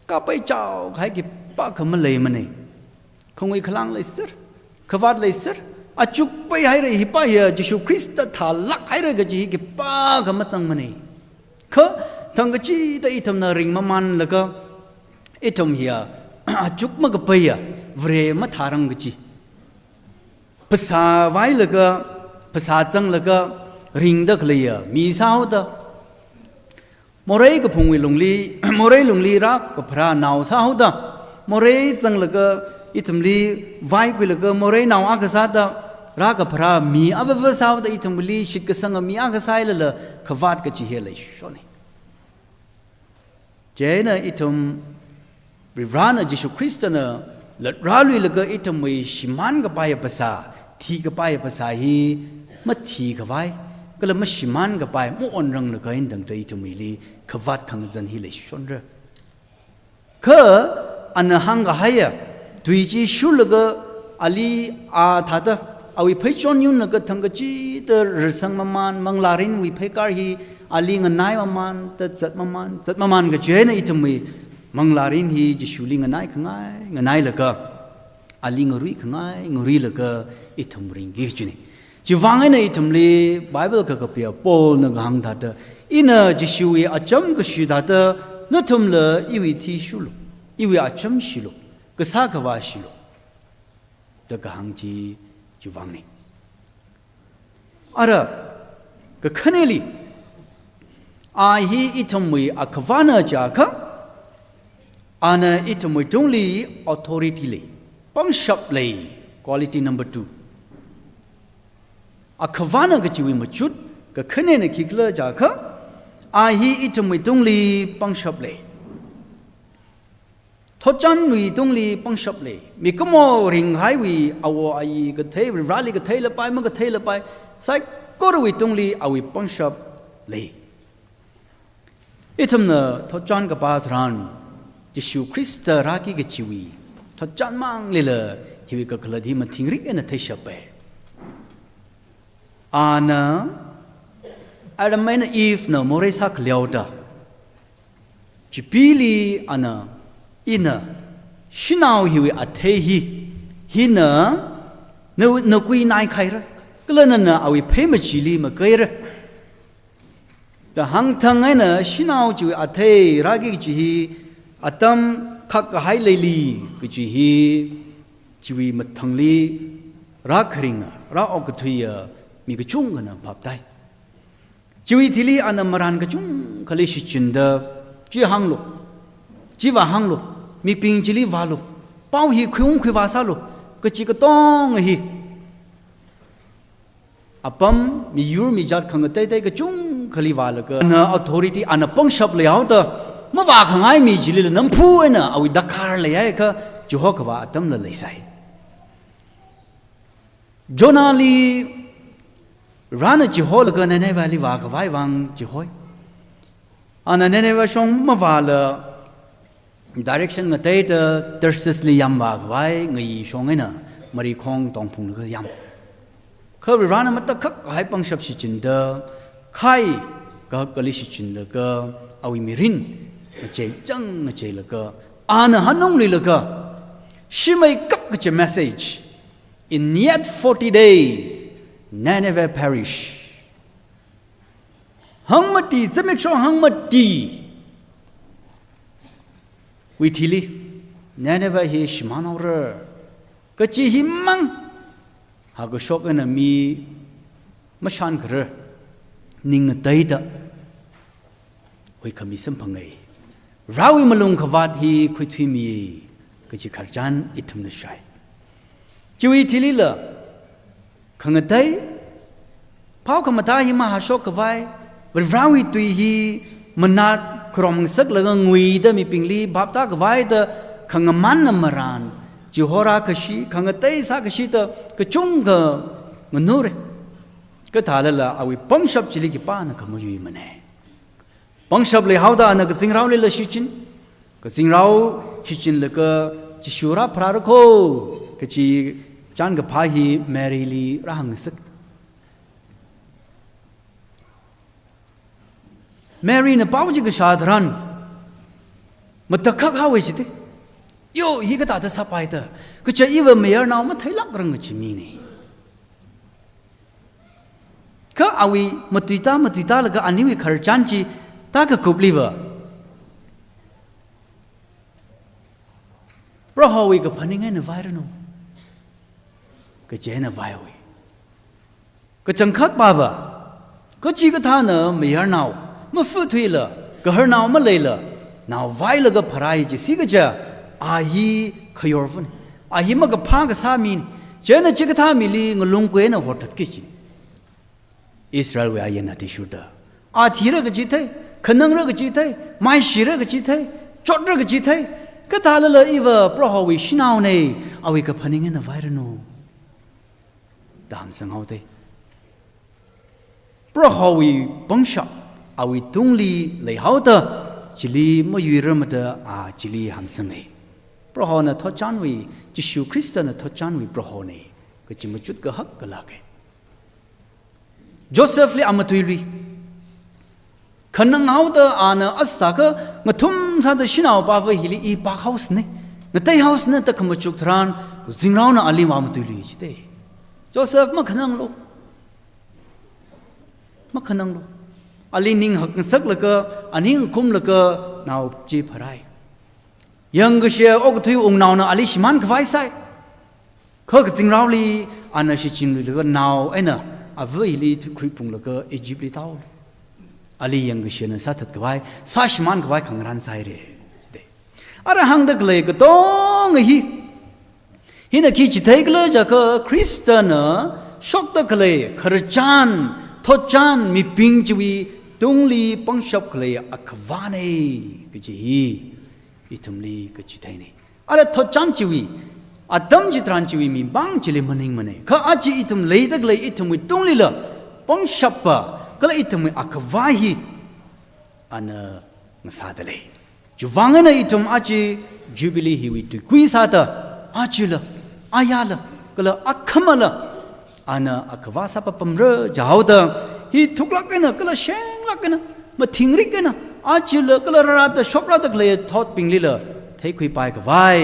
kapai chaokahai khipākha maleimana. Khangui khalang leiser, khavāt leiser, achuk paihaira, hipa hiya Jishu Khrista thālāk haira kaji hi khipākha mazangmana. Kha thangkachida ithumna ringmamanlaga, ithum hiya achuk makapaiya Vare mathārang kaji, phasā vailaga, phasā zanglaga ringda khaleiya mi sāhaoda, morei kaphungwui lungli, morei lungli rākapharā nao sāhaoda, morei zanglaga ithumli vaikhuilaga morei nao akha sāda, rākapharā mi avāva sāhaoda, ithumli shitkasanga mi akha sāhailala khavāt kachi hi leishona. Chieina ithum Varivarana Jishu Khristana latrāluilaga ithumwui shimānkapaiya phasā, thikapaiya phasā hi mathikhavai, kala mashimānkapai, maonranglaga eina tangda ithumwuili khavāt khangazan hi leishonra. Kha ana hāngkahaiya tui chi shurlaga ali a thāda, awui pheichon yunlaga thangkachida rarsang maman, manglārinwui pheikar hi ali nganai mamanda zat maman, zat maman kaji eina ithumwui manglārin hi Jishuli nganai khangai nganailaga, ali ngarui khangai ngaruilaga ithum ringki kajina. Chiwuivang eina ithumli Bible kakapiya Paulna kahāng thāda, ina Jishuwui acham kashi thāda, nathumla iwui thi shurlu, iwui acham shilu, kasā khavā shilu da kahāng chi chiwuivangna. Ara, kakhaneli, a hi ithumwui akhavāna jiakha, ana ithumwui tungli authority lei, pangshap lei, quality number two. Akhavāna kajiwui machut kakhanena khikhala jiakha, a hi ithumwui tungli pangshap lei. Thotchanwui tungli pangshap lei. Mikumo ringhaiwui awo ayi kathei, Varivarāli kathei lapai, makathei lapai, saikorawui tungli awui pangshap lei. Ithumna thotchan kapā tharan, Jishu Khrista rāki kachiwui thotchan manglila hiwui kakhalat hi mathingrik eina theishappai. Ana Adam eina Eve na morei sākhaleoda, chipili ana, ina shanao hiwui athei hi, hina na, nakuinai khaira, kala nana awui phei machili makeira da hāngthang eina shanao chiwui athei rāki kachi hi atam khak kahai leili kachi hi chiwui mathangli rākharinga, rā-okkathuiya mi kachungkhana phaptai. Chiwui thili ana marān kachungkhali shichinda, chi hānglu, chiva hānglu, mibing chili vālu, pao hi khuiung khuivā sālu, kachi katonga hi apam, miyur mijat khangateitei kachungkhali vālaga, ana authority, ana pangshap leihaoda, mavākhangai mi chilila namphu eina awui dakhar leihaiakha, chiho kavā atamla leisai. Jonahli Varena chiholaga Ninevehli vākhavai vang chihoi. Ana Nineveh shong mavāla direction ngateida Tarshish li yamvākhavai ngai shong eina marikhong tongphunglaga yam. Kha Varena matakhak kahai pangshap shichinda khai kahak kali shichinlaga awui mirin ngachei chang ngacheilaga ana hanungluilaga shimeikap kachi message. In yet forty days, Nineveh perish. Hangmati, zimiksho hangmati wui thili, Nineveh hi shimānhaora kachi himang, hākashok eina mi mashankharar, ning ngateida huikhami samphangai. Varewui malung khavāt hi khuithuimi kachi khararchan ithumna shai. Chiwui thilila khangatei, phao khamatā hi mahāshok khavai, Varewui tui hi manat khurom ngasaklaga nguida mibingli bhap tākhavai da khangamanna marān, chihorā kashi, khangatei sākashi da kachungkha nganure. Kathālala awui pangshap chili khipāna khamayuimane. Pangshap leihaoda ana kazingraolila shichin, kazingrao shichinlaga Jishu rāpharāra kho kachi chānkaphā hi Maryli rāhāngngasak. Maryna pao chi kashā tharan matakhak haowa jite. Yo, hi kathāda sāpai da. Kaja iva mayarnao matheilākrang kachi mine. Kha awui matuita, matuitalaga aniwui khararchan chi tākakupliva, Prohowui kaphaning eina vairanu kaji eina vaihaowa. Kachangkhat pava, kachikathāna mayarnao mafuthuila, gaharnao maleila, nao vailaga pharāi jisi kaja, a hi khayorvana, a hi makaphā kasā mina, chieina chikathā mili ngalungkui eina horthatki kajina. Israelwui ain athishurda, a thira kaji thei, khanangra kaji thei, maishira kaji thei, chotra kaji thei, kathālala iva Prohowui shanaona, awui kaphaning eina vairanu da hamsanghaoda. Prohowui pangshap awui tungli leihaoda, chili mayuirarmada a chili hamsanga. Prohona thotchanwui, Jishu Khristana thotchanwui Prohona kaji machut kahak kalāka. Josephli a matuilui. Khananghaoda ana asthākha ngathum sāda shanaopava hili i pakhaosana, ngateihaosana da khamachuk tharan, kazingraona ali vāmatuilui jite. Joseph makhananglu. Makhananglu. Ali ning hakngasaklaga, aning kumlaga nao chi pharāi. Yangkashe okathui wungnaona ali shimānkhavai sāi. Kha kazingraoli ana shichinluilaga nao eina ava hili thuikhui phunglaga Egyptli tāhaolu. Ali yangkashena sāthatkhavai, sāshimānkhavai khangarān sāhaira. Jite. Ara hāngda khalei katonga hi, hina khi chitheikhala jiakha Khristana shokda khalei khararchan, thotchan, mibing chiwui tungli pangshap khalei akhavāna kaji hi ithumli kachitheina. Ara thotchan chiwui, atam chitharan chiwui mibing chili maningmana. Kha aja ithum leidakhalei ithumwui tunglila pangshappa, kala ithumwui akhava hi ana ngasādalei. Chiwuivang eina ithum aja Jubilee hiwui tuikui sāda, ajala, ayala, kala akhamala, ana akhava sāpapamra jihaoda, hi thuklāk eina, kala shenglāk eina, mathingrik eina, ajala, kala rārada, shokrādakhalei thotbinglila theikhuipai khavai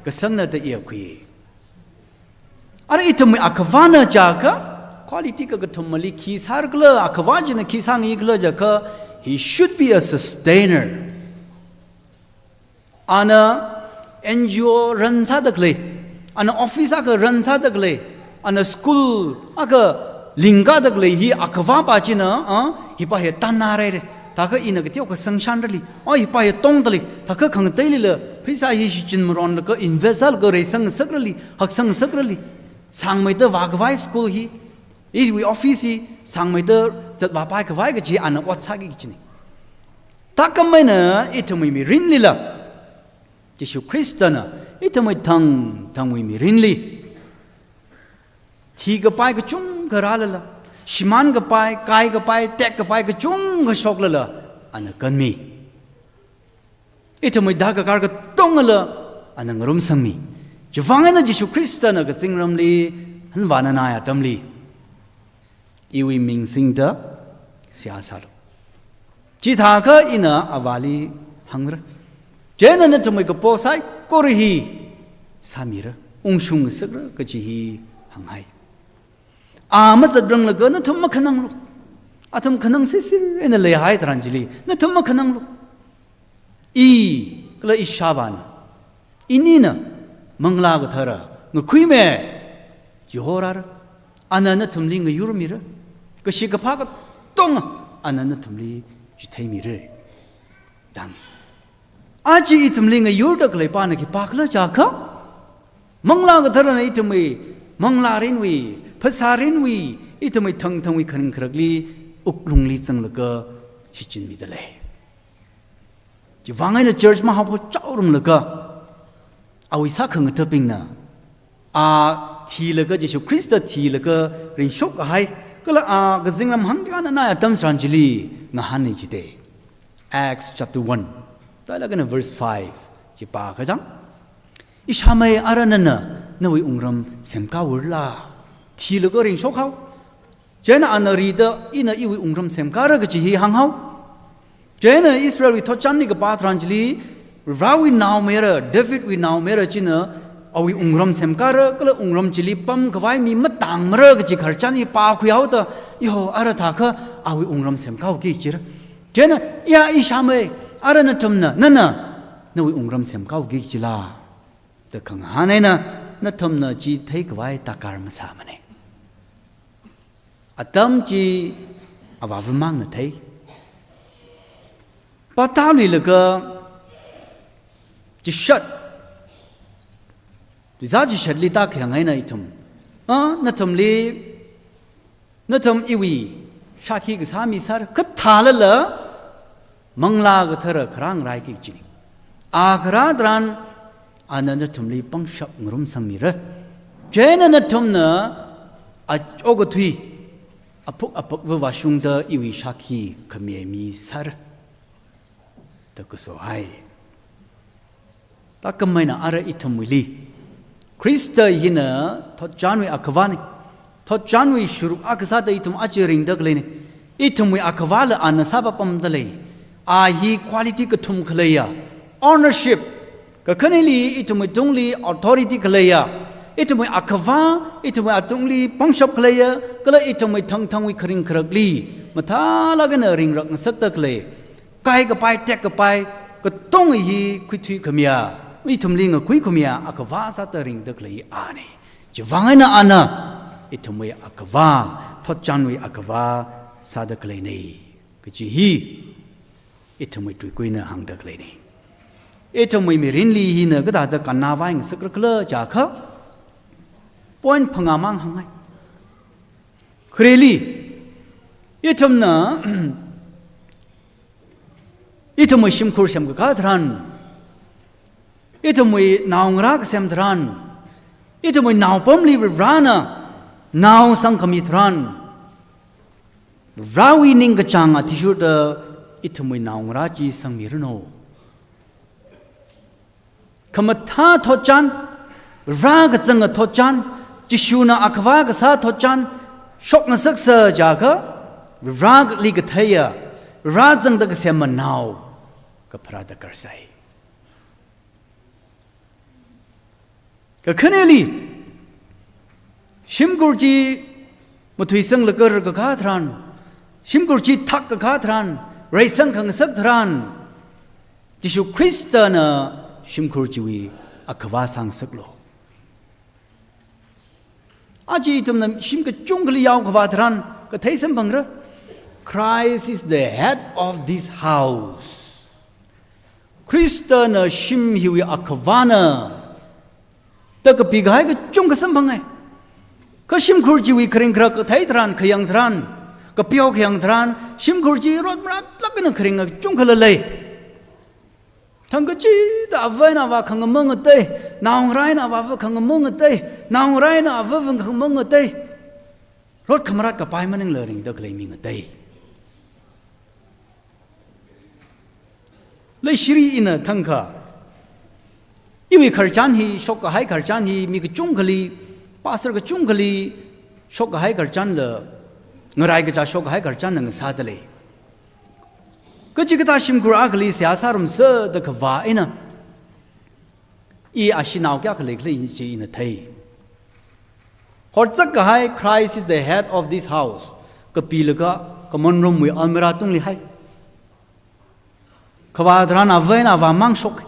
kasangna da iya khui. Ara ithumwui akhavana jiakha, quality kakathumali khi sārakhala, akhava china khi sāngaikhala jiakha, he should be a sustainer. Ana N G O run sādakhalei, ana office akha run sādakhalei, ana school akha lingkādakhalei hi akhavapa china, ah, hipa hi tannarāra. Thākha ina kateokha sangshanrali, oh, hipa hi tongdalei, thākha khangateilila pheisā hi shichin maronlaga invest sālaga reisangsakrali, haksangsakrali, sāngmeida vākhavai school hi, iwui office hi sāngmeida zatvāpai khavai kaji ana ot sāki kajina. Thākhameina ithumwui mirinlila, Jishu Khristana ithumwui thangthangwui mirinli thikapai kachungkha rālala, shimānkapai, kaikapai, tekkapai kachungkha shoklala, ana kanmi. Ithumwui darkar katongala ana ngarumsangmi. Chiwuivang eina Jishu Khristana kazingramli hanvānanai atamli, iwui ming singda seihā sālu. Chithākha ina Avāli hāngra. Chieina nathumwui kapo saikora hi sāmira, ungshungsakra kaji hi hānghai. A mazatranglaga nathum makhananglu. Athum khanang sisir eina leihai tharan chili, nathum makhananglu. I, kala ishāvāna, inina, Manglā Kathara ngakhuimi, chihorāra, ana nathumli ngayurmira, kashi kaphā katonga ana nathumli chitheimira, da hānga. Aja ithumli ngayurdakhalei pana khipākhala jiakha, Manglā Katharana ithumwui manglārinwui, phasārinwui, ithumwui thangthangwui kharing kharakli, wuklungli zanglaga shichinmidalei. Chiwuivang eina church mahaophok chaorumlaga, awui sākhangathabingna, a thilaga, Jishu Khrista thilaga ringshokkahai, kala a kazingram hāngkhanganai atam tharan chili ngahānna jida. Acts chapter one, thālaga eina verse five chi pākachang, ishāmei, ara nana nawui wungram semkāhaora, thilaga ringshokhao. Chieina ana rida, ina iwui wungram semkāra kaji hi hānghao. Chieina Israelwui thotchanli kapā tharan chili, Varewui naomayara, Davidwui naomayara china awui wungram semkāra, kala wungram chili pamkhavai mi matāngmara kaji khararchan hi pākhuihaoda, yo, ara thākha awui wungram semkāhaoki jira. Chieina, ya ishāmei, ara nathumna, nana nawui wungram semkāhaoki jila, da khangahān eina, nathumna chi theikhavai darkar masāmana. Atam chi Avāvamangna thei. Patāluilaga chishat, tuizā chishatli tākhayang eina ithum, a, nathumli, nathum iwui shākhi kasā misāra, kathālala Manglā Kathara kharā ngaraiki kajina. A kharā tharan ana nathumli pangshap ngarumsangmira. Chieina nathumna a okathui, aphuk apakva vāshungda iwui shākhi khami misāra, da kasohai. Thākhameina ara ithumwuili, Khrista hina thotchanwui akhavana. Thotchanwui shuruk akha sāda ithum aja ringdakhaleina. Ithumwui akhavāla ana sāpapamdalei. A hi quality kathum khaleiya. Ownership. Kakhaneli ithumwui tungli authority khaleiya. Ithumwui akhava, ithumwui atungli pangshap khaleiya, kala ithumwui thangthangwui kharing kharakli mathālāk eina ringrak ngasakdakhalei, kaikapai, tekkapai, katonga hi khuithui khamiya, ithumli ngakhui khamiya akhava sāda ringdakhalei ana. Chiwuivang eina ana ithumwui akhava, thotchanwui akhava sādakhaleina kaji hi ithumwui tuikuina hāngdakhaleina. Ithumwui mirinli hina kathāda kannāvai ngasakrakhala jiakha, point phangāmang hāngngai. Khareli, ithumna, ithumwui shimkhur semkakā tharan, Ithumwui naongarā kasem tharan, ithumwui naopamli Varivarāna nao sangkhami tharan, Varivarāwui ningkachāng athishurda ithumwui naongarā chi sangmiranu. Khamathā thotchan, Varivarā kazanga thotchan, Jishuna akhava kasā thotchan shokngasaksa jiakha, Varivarāli katheiya, Varivarā zangda kasema nao kapharā darkar sai. Kakhaneli, shimkhur chi mathuisanglaga rākakā tharan, shimkhur chi thakkakā tharan, reisang khangasak tharan, Jishu Khristana shimkhur chiwui akhava sāngasaklu. Aja ithumna shim kachungkhali yaokhavā tharan kathei samphangra. Christ is the head of this house. Khristana shim hiwui akhavana da kapikahai kachungkha samphangai. Kha shimkhur chiwui kharing kharak kathei tharan, khayang tharan, kapeo khayang tharan, shimkhur chi rot maratlāk eina kharing kachungkhala lei. Thangkachida ava eina avā khangamong ngatei, naongarā eina avāva khangamong ngatei, naongarā eina avava khangamong ngatei. Rot khamarat kapai maningla ringda khalei mi ngatei. Leishiri ina thangkha, iwui khararchan hi, shokkahai khararchan hi, mi kachungkhali, pastor kachungkhali shokkahai khararchanla, ngarai kachā shokkahai khararchanla ngasāda lei. Kachikathā shimkhur akhali seihā sārumsa da khavā eina, i ashinao kayākha leikhala chi ina thei. Horzakkahai, Christ is the head of this house kapilaga common room wui almirah tungli hai. Khavā tharan ava eina avāmang shok.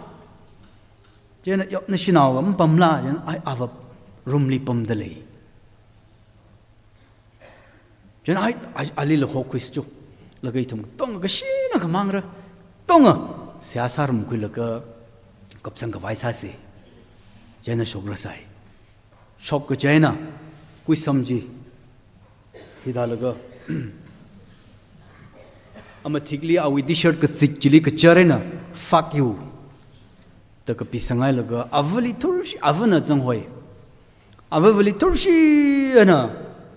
Chieina, yo, nashinao mapammala, chieina, ai, ava room li pamda lei. Chieina, ai, ai, alila hokhuisa chu. Laga ithum katonga kashina khamangra. Katonga seihā sārumkhuilaga kapsang khavai sāsa. Chieina shokra sai. Shokkachi eina, kuisam chi hithālaga, amathikli awui T-shirt kazit chili kachar eina, "Fuck you" da kapisangailaga, avali thurshi, avana zanghoi. Avavali thurshi eina,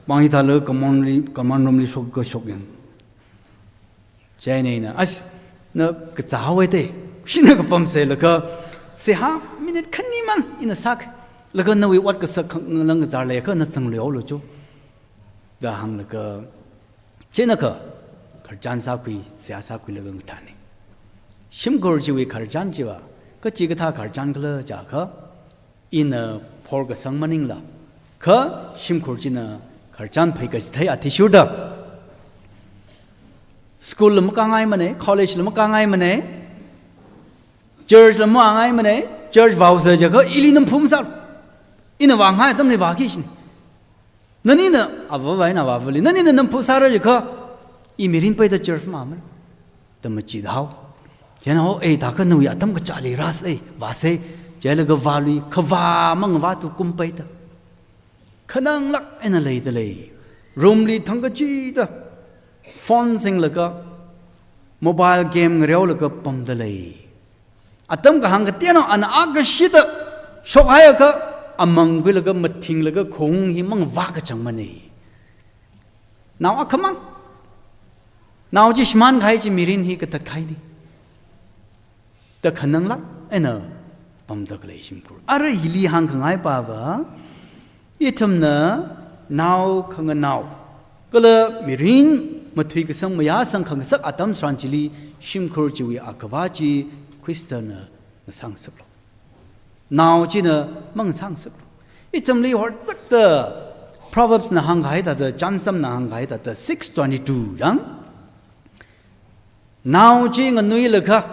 mang hithālaga common li, common room li shokka shokyang. Chieina ina, "As, na kazā haowa te, shina kapamsailaga, seihā minute khanimang ina sāki, laga nawui ot kasak khangalang kazār leiakha na zangluihaolu chu," da hānglaga, chieina kha, khararchan sākhui, seihā sākhuilaga ngathāna. Shimkhur chiwui khararchan chiva, kachikathā khararchan khala jiakha, ina phor kasang maningla, kha shimkhur china khararchan phaikachithei athishurda, school la makāngaimana, college la makāngaimana, church la mavāngaimana, church vaosa jiakha ili namphu masālu. Ina vāngai atamli vāki shini. Nanina avava eina avavali, nanina namphu sāra jiakha, i mirin peida church mamān da machithao. Chieina, "Oh, ei, thākha nawui atam kachāli rāsa, ei, vāsa," jilaga vālui, khavā mangavātu kum peida. Khananglāk eina leida lei. Room li thangkachida phone singlaga, mobile game ngareolaga pamda lei. Atam kahāng kateonao ana akashida shokhaiakha, amangkhuilaga mathinglaga khong hi mangavā kachangmana. Nao akhamang. Nao chi shimānkahai chi mirin hi katatkahaina da khananglāk eina pamda khalei shimkhur. Ara hili hāngkhangai pava, ithumna nao khanganao kala mirin mathuikasang mayāsang khangasak atam tharan chili shimkhur chiwui akhava chi Khristana ngasāngasaklu. Nao china mangasāngasaklu. Ithumli horzakta Proverbs na hāngkahai thāda, Chānjamna hāngkahai thāda, six twenty-two yang, "Nao chi nganuilakha,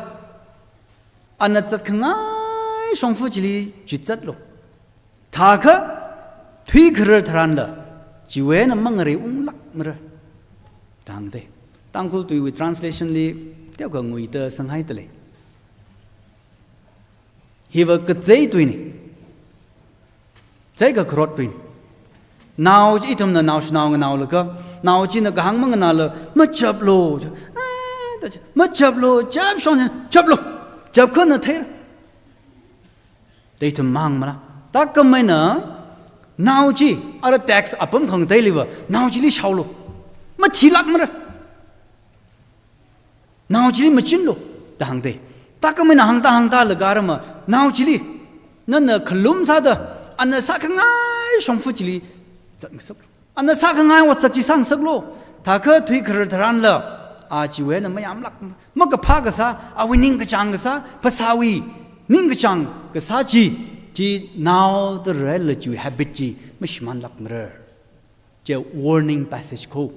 ana zatkhangai shongfa chili chizatlu. Thākha thuikharar tharanla, chiwui eina mangareunglākmara," da hānga te. Tangkhul tuiwui translation li teokha nguida sanghaida lei. Hiva kazei tuina. Zai kakharot tuina. Nao chi ithumna naoshinao nganaolaga, nao china kahāng manganāla, "Machaplu." Ah, da chi, "Machaplu, chapshon, chaplu. Chapkha na theira." Dai ithum mahāngmara. Takam eina nao chi, ara text apam khangateiliva, nao chili shaolu. Mathilākmara. Nao chili machinlu, da hāngda. Takam eina hāngda hāngdalaga rama, nao chili, nana khalum sāda, ana sākhangai shongfa chili zatngasaklu. Ana sākhangai otsak chi sāngasaklu. Thākha thuikharar tharanla, a chiwui eina mayamlāk, makaphā kasā, awui ningkachāng kasā, phasāwui ningkachāng kasā chi, chi nao da rāla chiwui habit chi mashimānlākmara. Chi warning passage ko.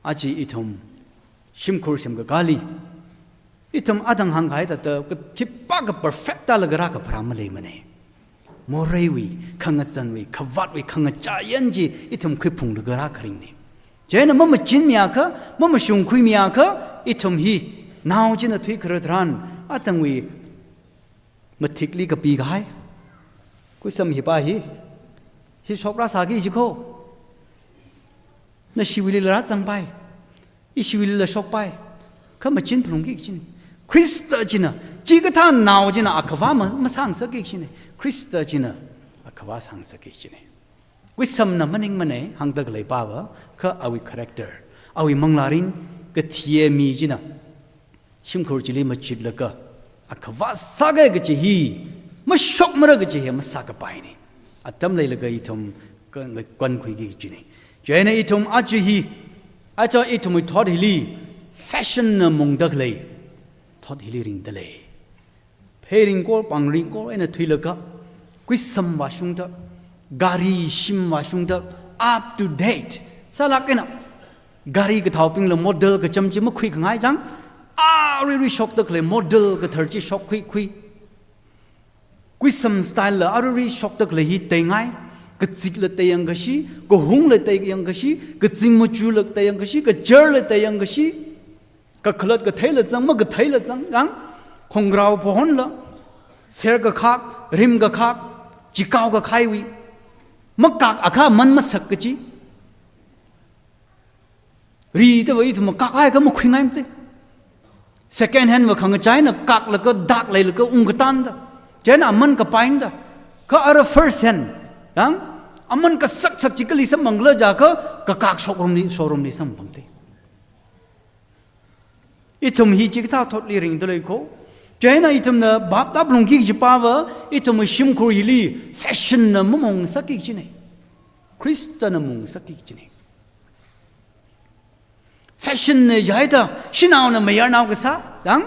Aja ithum shimkhur shimkhur kakāli, ithum athang hāngkahai thāda, ka khipākha perfect tālaga rākapharā maleimana. Moreiwui, khangazanwui, khavātwui, khangachā yan chi ithum khuiphunglaga rākharingna. Chieina mamachinmiakha, mamashungkhuimiakha, ithum hi nao china thuikharar tharan, athangwui mathikli kapikahai. Kuisam hi pa hi, hi shokra sāki jiko. Nashiwuilila rāzangpai. Ishiwuilila shokpai. Kha machin phalungki kachina. Khrista china, chikathā nao china akhavā ma-, masāngasakki kachina. Khrista china akhavā sāngasakki kachina. Kuisamna maningmana, hāngda khalei pava, kha awui character, awui manglārin, kathiya mi china shimkhur chili machitlaga, akhavā sāki kachi hi, mashokmara kachi hi masākapaina. Atam leilaga ithum ka-, nga-, kankhuiki kachina. Chieina ithum aja hi, aja ithumwui thot hili, fashion na mungda khalei thot hili ringda lei. Pheiring kor, pangring kor eina thuilaga, kuisam vāshungda, gari shim vāshungda, up to date sālāk eina, gari kathaobingla model kacham chi makhuikhangai chang, aruirui shokda khalei model kathar chi shokkhuikhui. Kuisam style la aruirui shokda khalei hi teingai, kazikla teiyangkashi, kahungla teiyangkashi, kazing machula teiyangkashi, kajarla teiyangkashi, kakhalat katheila zang, makatheila zang, yang, khongrao phahonla, ser kakhak, rim kakhak, chikao kakhaiwui, makak akha aman masak kachi. Ri te va ithum kak ai ka makhuingaimate. Second hand va khangachā eina kaklaga dak leilaga ungkatanda. Chieina aman kapainda. Kha ara first hand, yang, aman kasaksak chi kali samphangla jiakha, kakak showroom li, showroom li samphangte. Ithum hi chikathā thotli ringda lei ko. Chieina ithumna bhap tāphalungki kaji pava, ithum shimkhur hili fashion na mamungngasakki kachina. Khristana mungngasakki kachina. Fashion na jihaida, shanaona mayarnao kasā, yang,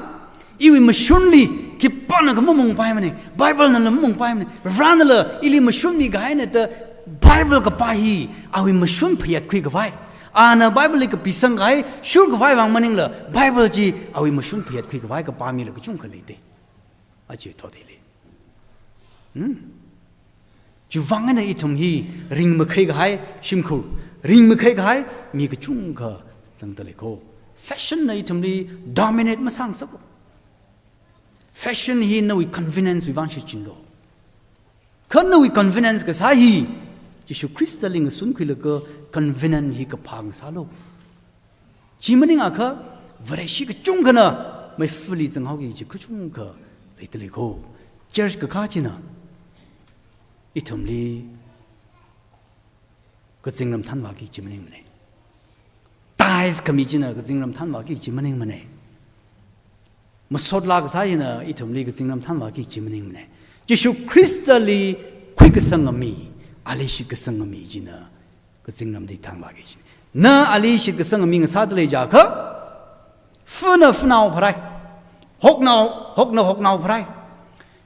iwui mashunli khipānakha mamungpaimana, Bible nala mamungpaimana, Varena la ili mashunmi kahaina da, Bible kapā hi, awui mashun phayatkhui khavai. Ana Bible li kapisang kahai, shur khavai vang maningla, Bible chi awui mashun phayatkhui khavai kapā mila kachungkha leite. Aja thot hili. Hmm? Chiwui vang eina ithum hi ringmakhai kahai shimkhur, ringmakhai kahai mi kachungkha zangda lei ko. Fashion na ithumli dominate masāngasaklu. Fashion hi nawui convenience wui vang shichinlu. Kha nawui convenience kasā hi, Jishu Khristali ngasunkhuilaga convenient hi kaphā ngasālu. Chi maningakha, Vareshi kachungkhana meifali zanghaoki kaji kachungkha leida lei ko. Church kakā china ithumli kazingram thanvāki kaji maningmana. Tithes khami china kazingram thanvāki kaji maningmana. Masot laa kasā hina ithumli kazingram thanvāki kaji maningmana. Jishu Khristali khuikasanga mi, ali shitkasanga mi china kazingram di thanvāki kajina. Na ali shitkasanga mi ngasāda lei jiakha, fana fanao pharai, hoknao, hokna hoknao pharai.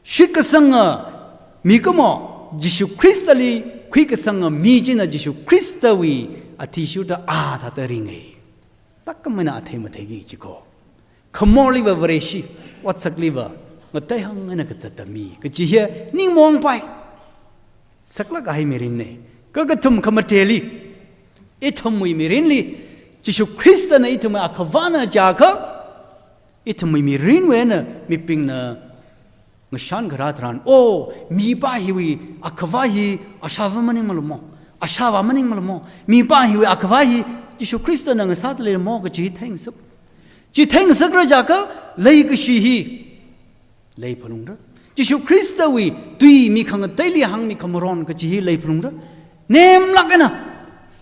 Shitkasanga mikumo, Jishu Khristali khuikasanga mi china Jishu Khristawui athishurda a thāda ringa. Takam eina athei matheiki kaji ko. Khamorliva Vareshi, otsakliva ngateihang eina kazata mi kaji hi ningmaongpai. Saklāk kahai mirinna. Kakathum khamateli, ithumwui mirinli, Jishu Khristana ithumwui akhavāna jiakha, ithumwui mirinwui eina mibingna ngashan kharā tharan, oh, mipā hiwui akhavā hi ashāvā maningmala mo, ashāvā maningmala mo, mipā hiwui akhavā hi Jishu Khristana ngasāda lei mo kaji hi theingasak. Chi theingasakra jiakha leikashi hi lei phalungra. Jishu Khristawui tui mi khangateili hāngmi khamaron kachi hi leiphalungra. Nemlāk eina,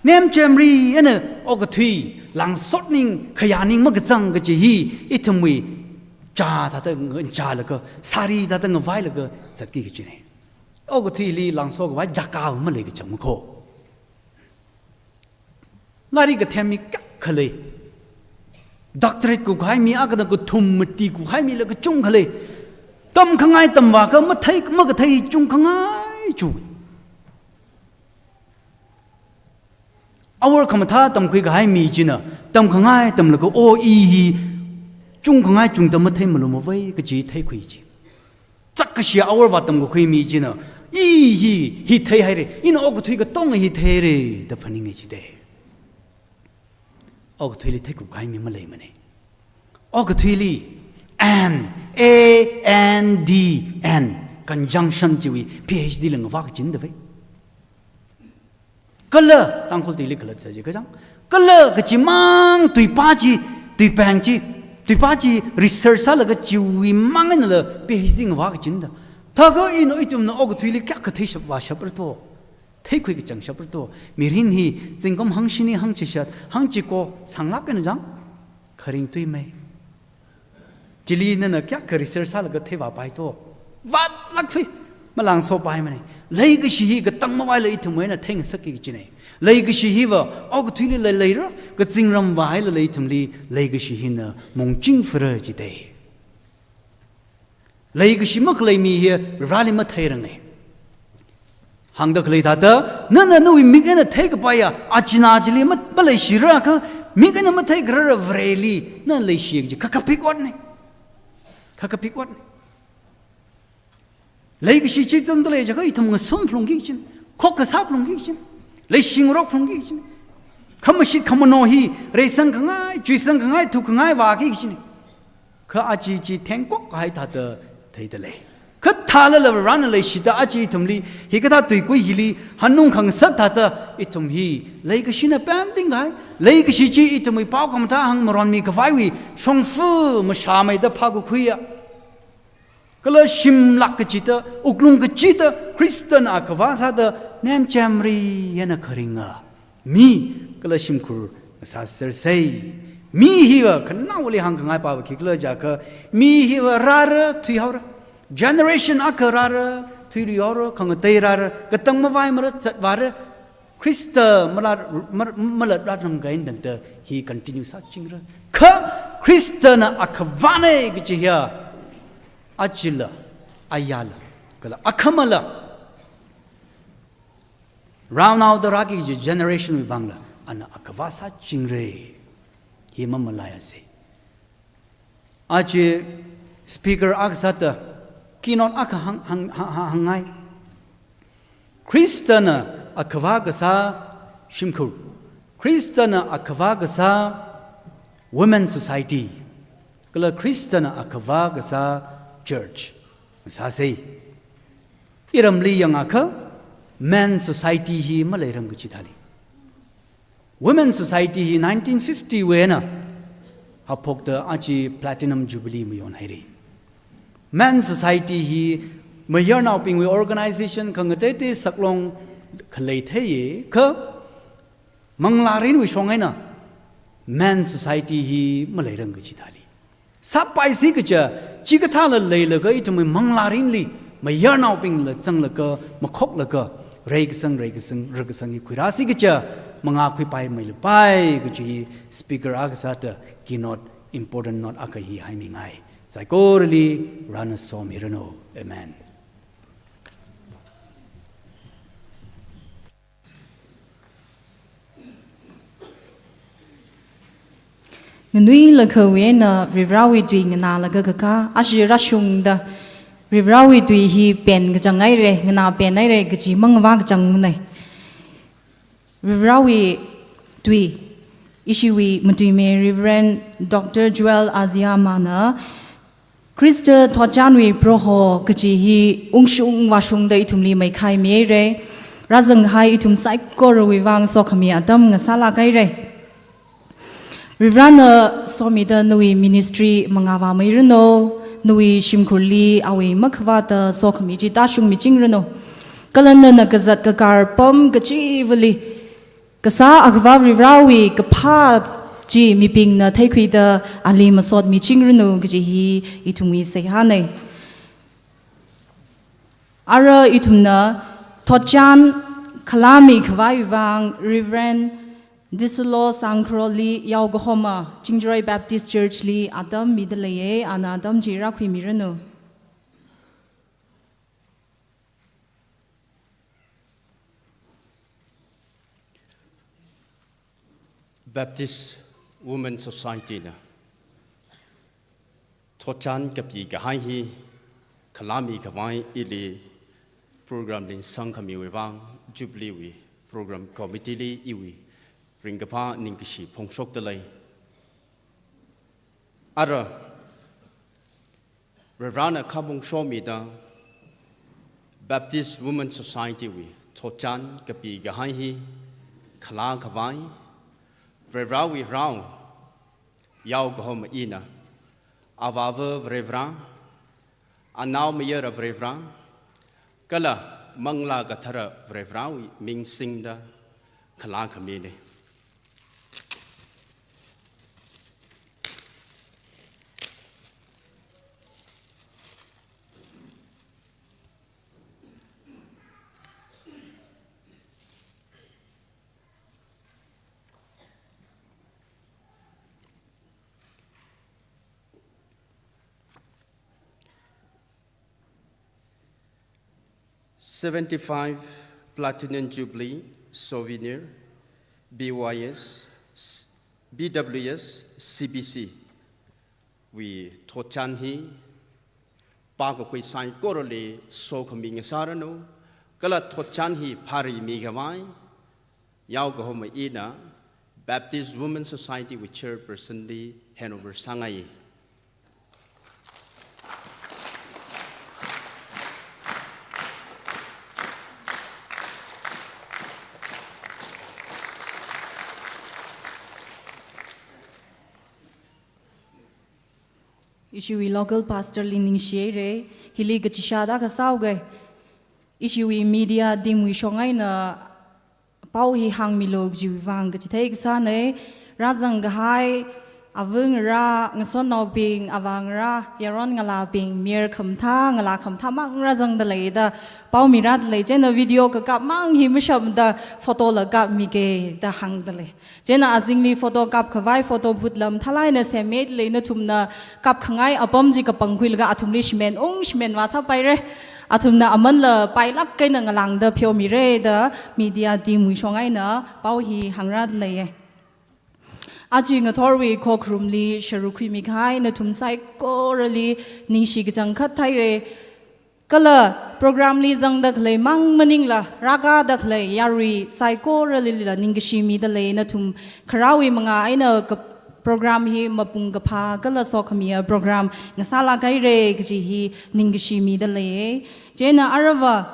nemchemri eina okathui, langsotning, khayaning makazang kachi hi ithumwui chā thāda ngachālaga, sari thāda ngavailaga zatki kachina. Okathuili langso khavai jaka malei kachang makho. Lairik kathem mi kayākha lei. Doctorate kukahai mi akhana kathum mati kukahai mila kachungkha lei. Tamkhangai tamvākha mathei, makathei chungkhangai chu. Hour khamathā tamkhui kahai mi china, tamkhangai tamlaga, o i hi chungkhangai chungda mathei malumavai kachi theikhui chi. Chak kashi hour vātamkakhui mi china, i hi, hi theihaira, ina okathui katonga hi theihaira da phaninga chida. Okathuili theikupkahai mi maleimana. Okathuili, and, A N D, and, conjunction chiwui P H D la ngavā kachina davai. Kala, Tangkhul tuili kala zaji kachang. Kala kachimang tuipā chi, tuipāng chi, tuipā chi research sālaga chiwui mang einala P H D ngavā kachina da. Thākha ina ithumna okathuili kayākha theishap vāshapra to. Theikhui kachangshapra to. Mirin hi zingkum hangshini hangchishat, hangchiko sānglāk eina chang. Kharing tuimei. Chili nana kayākha research sālaga theivāpai to. Vātlākthui. Malangsopaimana. Leikashi hi katang mavaila ithumwui eina theingasakki kachina. Leikashi hiva okathuili lei leira, kazingram vāhailala ithumli leikashi hina mongching phara chida. Leikashi makhalei mi hi Vareli matheiranga. Hāngda khalei thāda, nana nawui mik eina theikapaiya, achina chili ma-, maleishira kha, mik eina matheikharara Vareli, na leishi kaji, kha kaphik otna. Kha kaphik otna. Leikashi chi zangda lei jiakha ithum ngasum phalungki kachina, khokkha sā phalungki kachina, leishingarok phalungki kachina. Khamashit khamano hi, reisang khangai, chuisang khangai, thuk khangai vāki kachina. Kha aja chi thengkok kahai thāda theida lei. Kha thālala Varena leishida aja ithumli, hikathā tuikui hili hanung khangasak thāda ithum hi leikashina pemting kahai, leikashi chi ithumwui pao khamathā hāngmaronmi khavaiwui shongfa mashāmeida phākakhuiya. Kala shimlāk kachida, wuklung kachida, Khristana akhava sāda, nemchemri eina kharinga mi, kala shimkhur sāsersa. Mi hiva khanaowali hāngkhangai pava khikhala jiakha, mi hiva rāra, thuihaora. Generation akha rāra, thuiluihaora, khangatei rāra, katang mavaimara, zatvāra. Khrista malat, ma-, malatrat nang kain dangda hi continue sāchingra. Kha Khristana akhavana kachi hiya, ajala, ayala, kala akhamala. Rānaoda rāki kaji generation wui vangla, ana akhava sāchingra. Hi mamalaiasa. Aja speaker akha sāda keynote akha hāng, hāng, hāng, hāng, hāngngai. Khristana akhava kasā shimkhur. Khristana akhava kasā women society. Kala Khristana akhava kasā church. Sāsa. Iramli yangakha men society hi maleirang kachi thāli. Women society hi nineteen fifty wui eina haophokta aja platinum jubilee mayonhaira. Men society hi mayarnaobingwui organization khangateitei saklong khalei theiya kha manglārinwui shong eina men society hi maleirang kachi thāli. Sāpaisi kaja, chikathāla leilaga ithumwui manglārinli, mayarnaobingla zanglaga, makhoklaga, reikasang, reikasang, reikasang hi khuirāsi kaja, mangā khuipaimeilapai kaji speaker akha sāda keynote important note akha hi haimingai. Saikorali Varena somiranu. Amen. Nganuilakha wui eina Varivarāwui tui nganālaga kakā, ashi rāshungda Varivarāwui tui hi pen kachang haira, nganā pen haira kaji mangavā kachangmana. Varivarāwui tui, ishiwui matuimei Reverend Doctor Joel Aziyama na, Khrista thotchanwui Proho kachi hi ungshung vāshungda ithumli meikhai mihaira. Rāzanghai ithum saikorawui vang sokhami atam ngasālāk haira. Varivarāna somida nawui ministry mangā vāmeiranu, nawui shimkhurli awui makhavāta sokhami chi tāshungmichingranu. Kala nana kazat kakar pam kachivali kasā Akhava Varivarāwui kaphā chi mibingna theikhuida ali masotmichingranu kaji hi ithumwui seihāna. Ara ithumna thotchan khalāmi khavaiwui vang Reverend Disalo Sangkharoli yaokahoma Chingjaroi Baptist Church li atam midaleiya, ana atam chi rākhuimiranu. Baptist Women Society na thotchan kapi kahai hi khalāmi khavai ili program linsang khamiwui vang Jubilee wui program committee li iwui ringkaphā ningkashi phongshokdalei. Ara Varivarāna khamong shomida Baptist Women Society wui thotchan kapi kahai hi khalā khavai Varivarāwui rao yaokahoma ina Avāva Varivarā, Anaomayara Varivarā, kala Manglā Kathara Varivarāwui ming singda khalā khamina. Seventy-five Platinum Jubilee Souvenir, B Y S, B W S, C B C wui thotchan hi pākakhui saikorali sokhami ngasāranu, kala thotchan hi phāri mikhavai yaokahoma ina Baptist Women Society wui chairperson li handover sāngai. Ishiwui local pastor li ningshihaira, hili kachishāda kasāoga. Ishiwui media team wui shong eina pao hi hāngmilu kajiwui vang kachithei kasāna. Rāzang kahai, āva ngarā, ngasotnaobing, avā ngarā, yaron ngalābing, mayar khamathā, ngalā khamathā mang rāzangda leida pao mirādalei, chieina video kakap mang hi mashamda photo la kapmige da hāngdalei. Chieina azingli photo kap khavai photo booth la mathālāk eina semmeilei, nathumna kapkhangai apam chi kapangkhuilaga athumli shimen ung shimen vāsāpaira. Athumna amanla pailāk eina ngalāngda pheomira da media team wui shong eina pao hi hāngrādaleiya. Aja ngathorwui khokharumli sharuk khuimi kahai nathum saikorali ningshi kachangkhat haira. Kala program li zangda khalei mang maningla, rākada khalei yarui saikoralila ningkashi midalei, nathum kharāwui mangā eina ka program hi mapung kaphā kala sokhamiya program ngasālāk haira kaji hi ningkashi midalei. Chieina aruiva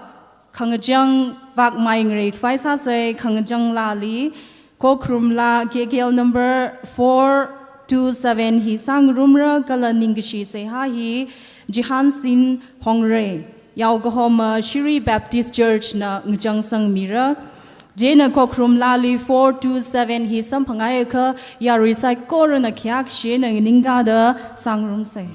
khangachang vakmai ngarei khavai sāsei, khangachang laali, khokharum laa K K L number four two seven hi sāngarumra kala ningkashi seihā hi Jihansin Hongre, yaokahoma Shiri Baptist Church na ngachangsangmira. Chieina khokharum laali four two seven hi samphangaiakha yarui saikorana khayākashi eina nganingkāda sāngarumsei.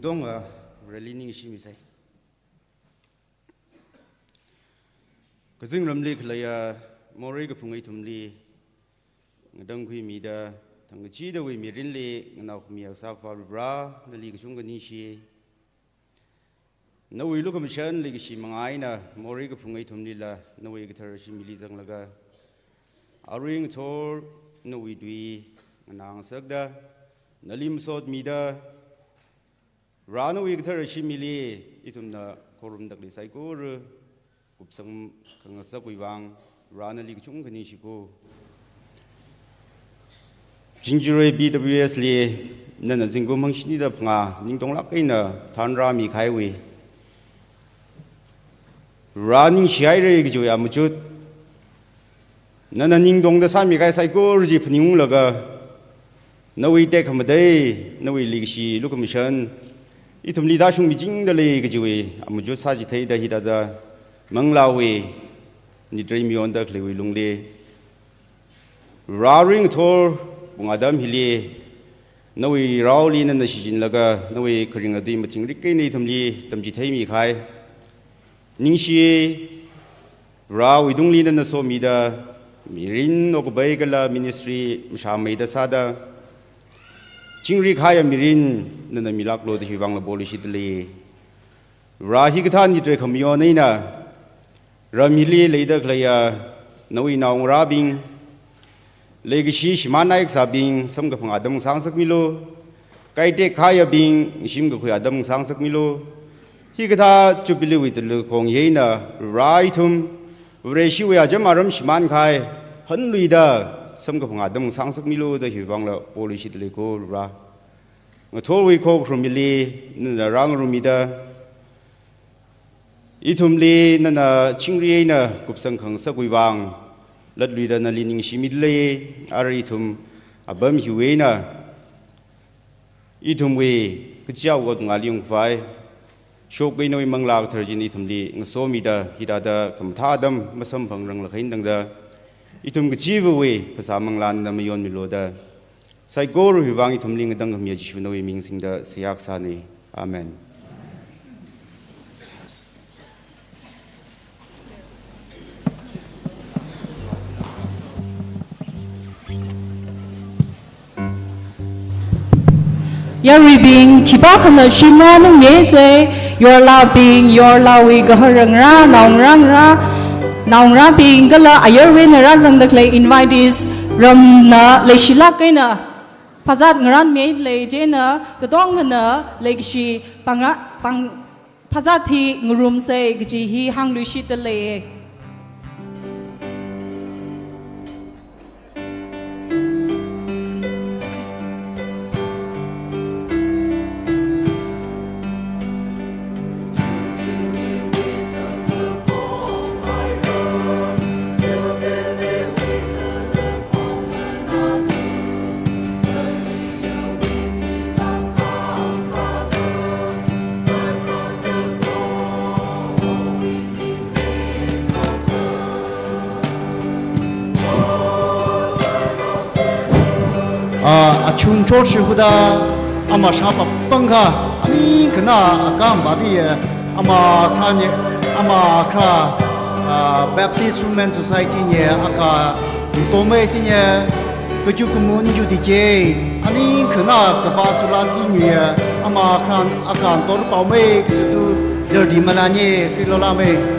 Tonga rally ningshimisai. Kazingramli khaleiya morei kaphunga ithumli ngatangkhuimida, thangkachidawui mirinli nganao khamiya Kasā Akhava Varivara, nali kachungkha ningshi. Nawui lukhamashan leikashi manga eina morei kaphunga ithumlila nawui kathara shimli zanglaga, arui ngathor nawui tui nganāngasakda, nali masotmida, Vara nawui kathara shimli ithumna khorumda khalei saikora kupsang khangasakwui vang Vara nali kachungkha ningshiko. Chingjarui B W S li nana zingkum hangshinida phangā ningtonglāk eina thanrāmi kahaiwui Vara ningshihaira kajiwui amachut, nana ningtongda sāmi kahai saikora chi phaningunglaga, nawui tekhamatei, nawui leikashi lukhamashan ithumli tāshungmichingda lei kajiwui amachut sāchitheida hithāda manglāwui nitrei mayonda khaleiwui lungli, Vara ringthor pung atam hili nawui raoli nana shichinlaga, nawui kharinga tui mathingrik eina ithumli tamchitheimi kahai, ningshi Varewui tungli nana somida, mirin okkapai kala ministry mashāmeida sāda, chingri kahaiya mirin nana milāklu da hiwui vangla poluishitda lei. Vara hikathā nitrei khamayon eina ram hili leida khaleiya nawui naongarābing, leikashi shimānhai kasābing samkaphang atam sāngasakmilu. Kaitek kahaiyabing shim kakhui atam sāngasakmilu. Hikathā Jubilee wui tala khong hi eina Vara ithum Vareshiwui acham aram shimān kahai hanluida samkaphang atam sāngasakmilu da hiwui vangla poluishitda leiko Vara. Ngathorwui khokharum hili nana rāngarumida, ithumli nana chingri eina kupsang khangasakwui vang latluida nali ningshimida lei. Arui ithum apam hiwui eina ithumwui kachiya ot ngāli ungkhavai shok eina nawui Manglā Kathara china ithumli ngasomida hithāda khamathā atam masamphangrang lakhain tangda, ithum kachivawui phasā manglā nana mayonmilu da, saikorawui vang ithumli ngatangkhamiya Jishu nawui ming singda seihā kasāna. Amen. Yaruibing, khipākhana shimān ungmisei, yorlabing, yorlawui gahar ngarā, naongarā ngarā, naongarābing kala ayarwui eina rāzangda khalei invitees ramna leishilāk eina phazat ngarānmida lei. Chieina katongana leikashi pāngra-, pāng-, phazat hi ngarumsei kaji hi hāngluishitda lei. Ah, achung church huda ama shapa pangkha, ani khana akam badi, ama kharā ni, ama kharā, ah, Baptist Women Society ni aka tomei sinya, kachu kumun ju dike, ani khana kapa sulan di nyu ya, ama kharā akan tor paomei kasudu derdi malanye, krilola mei.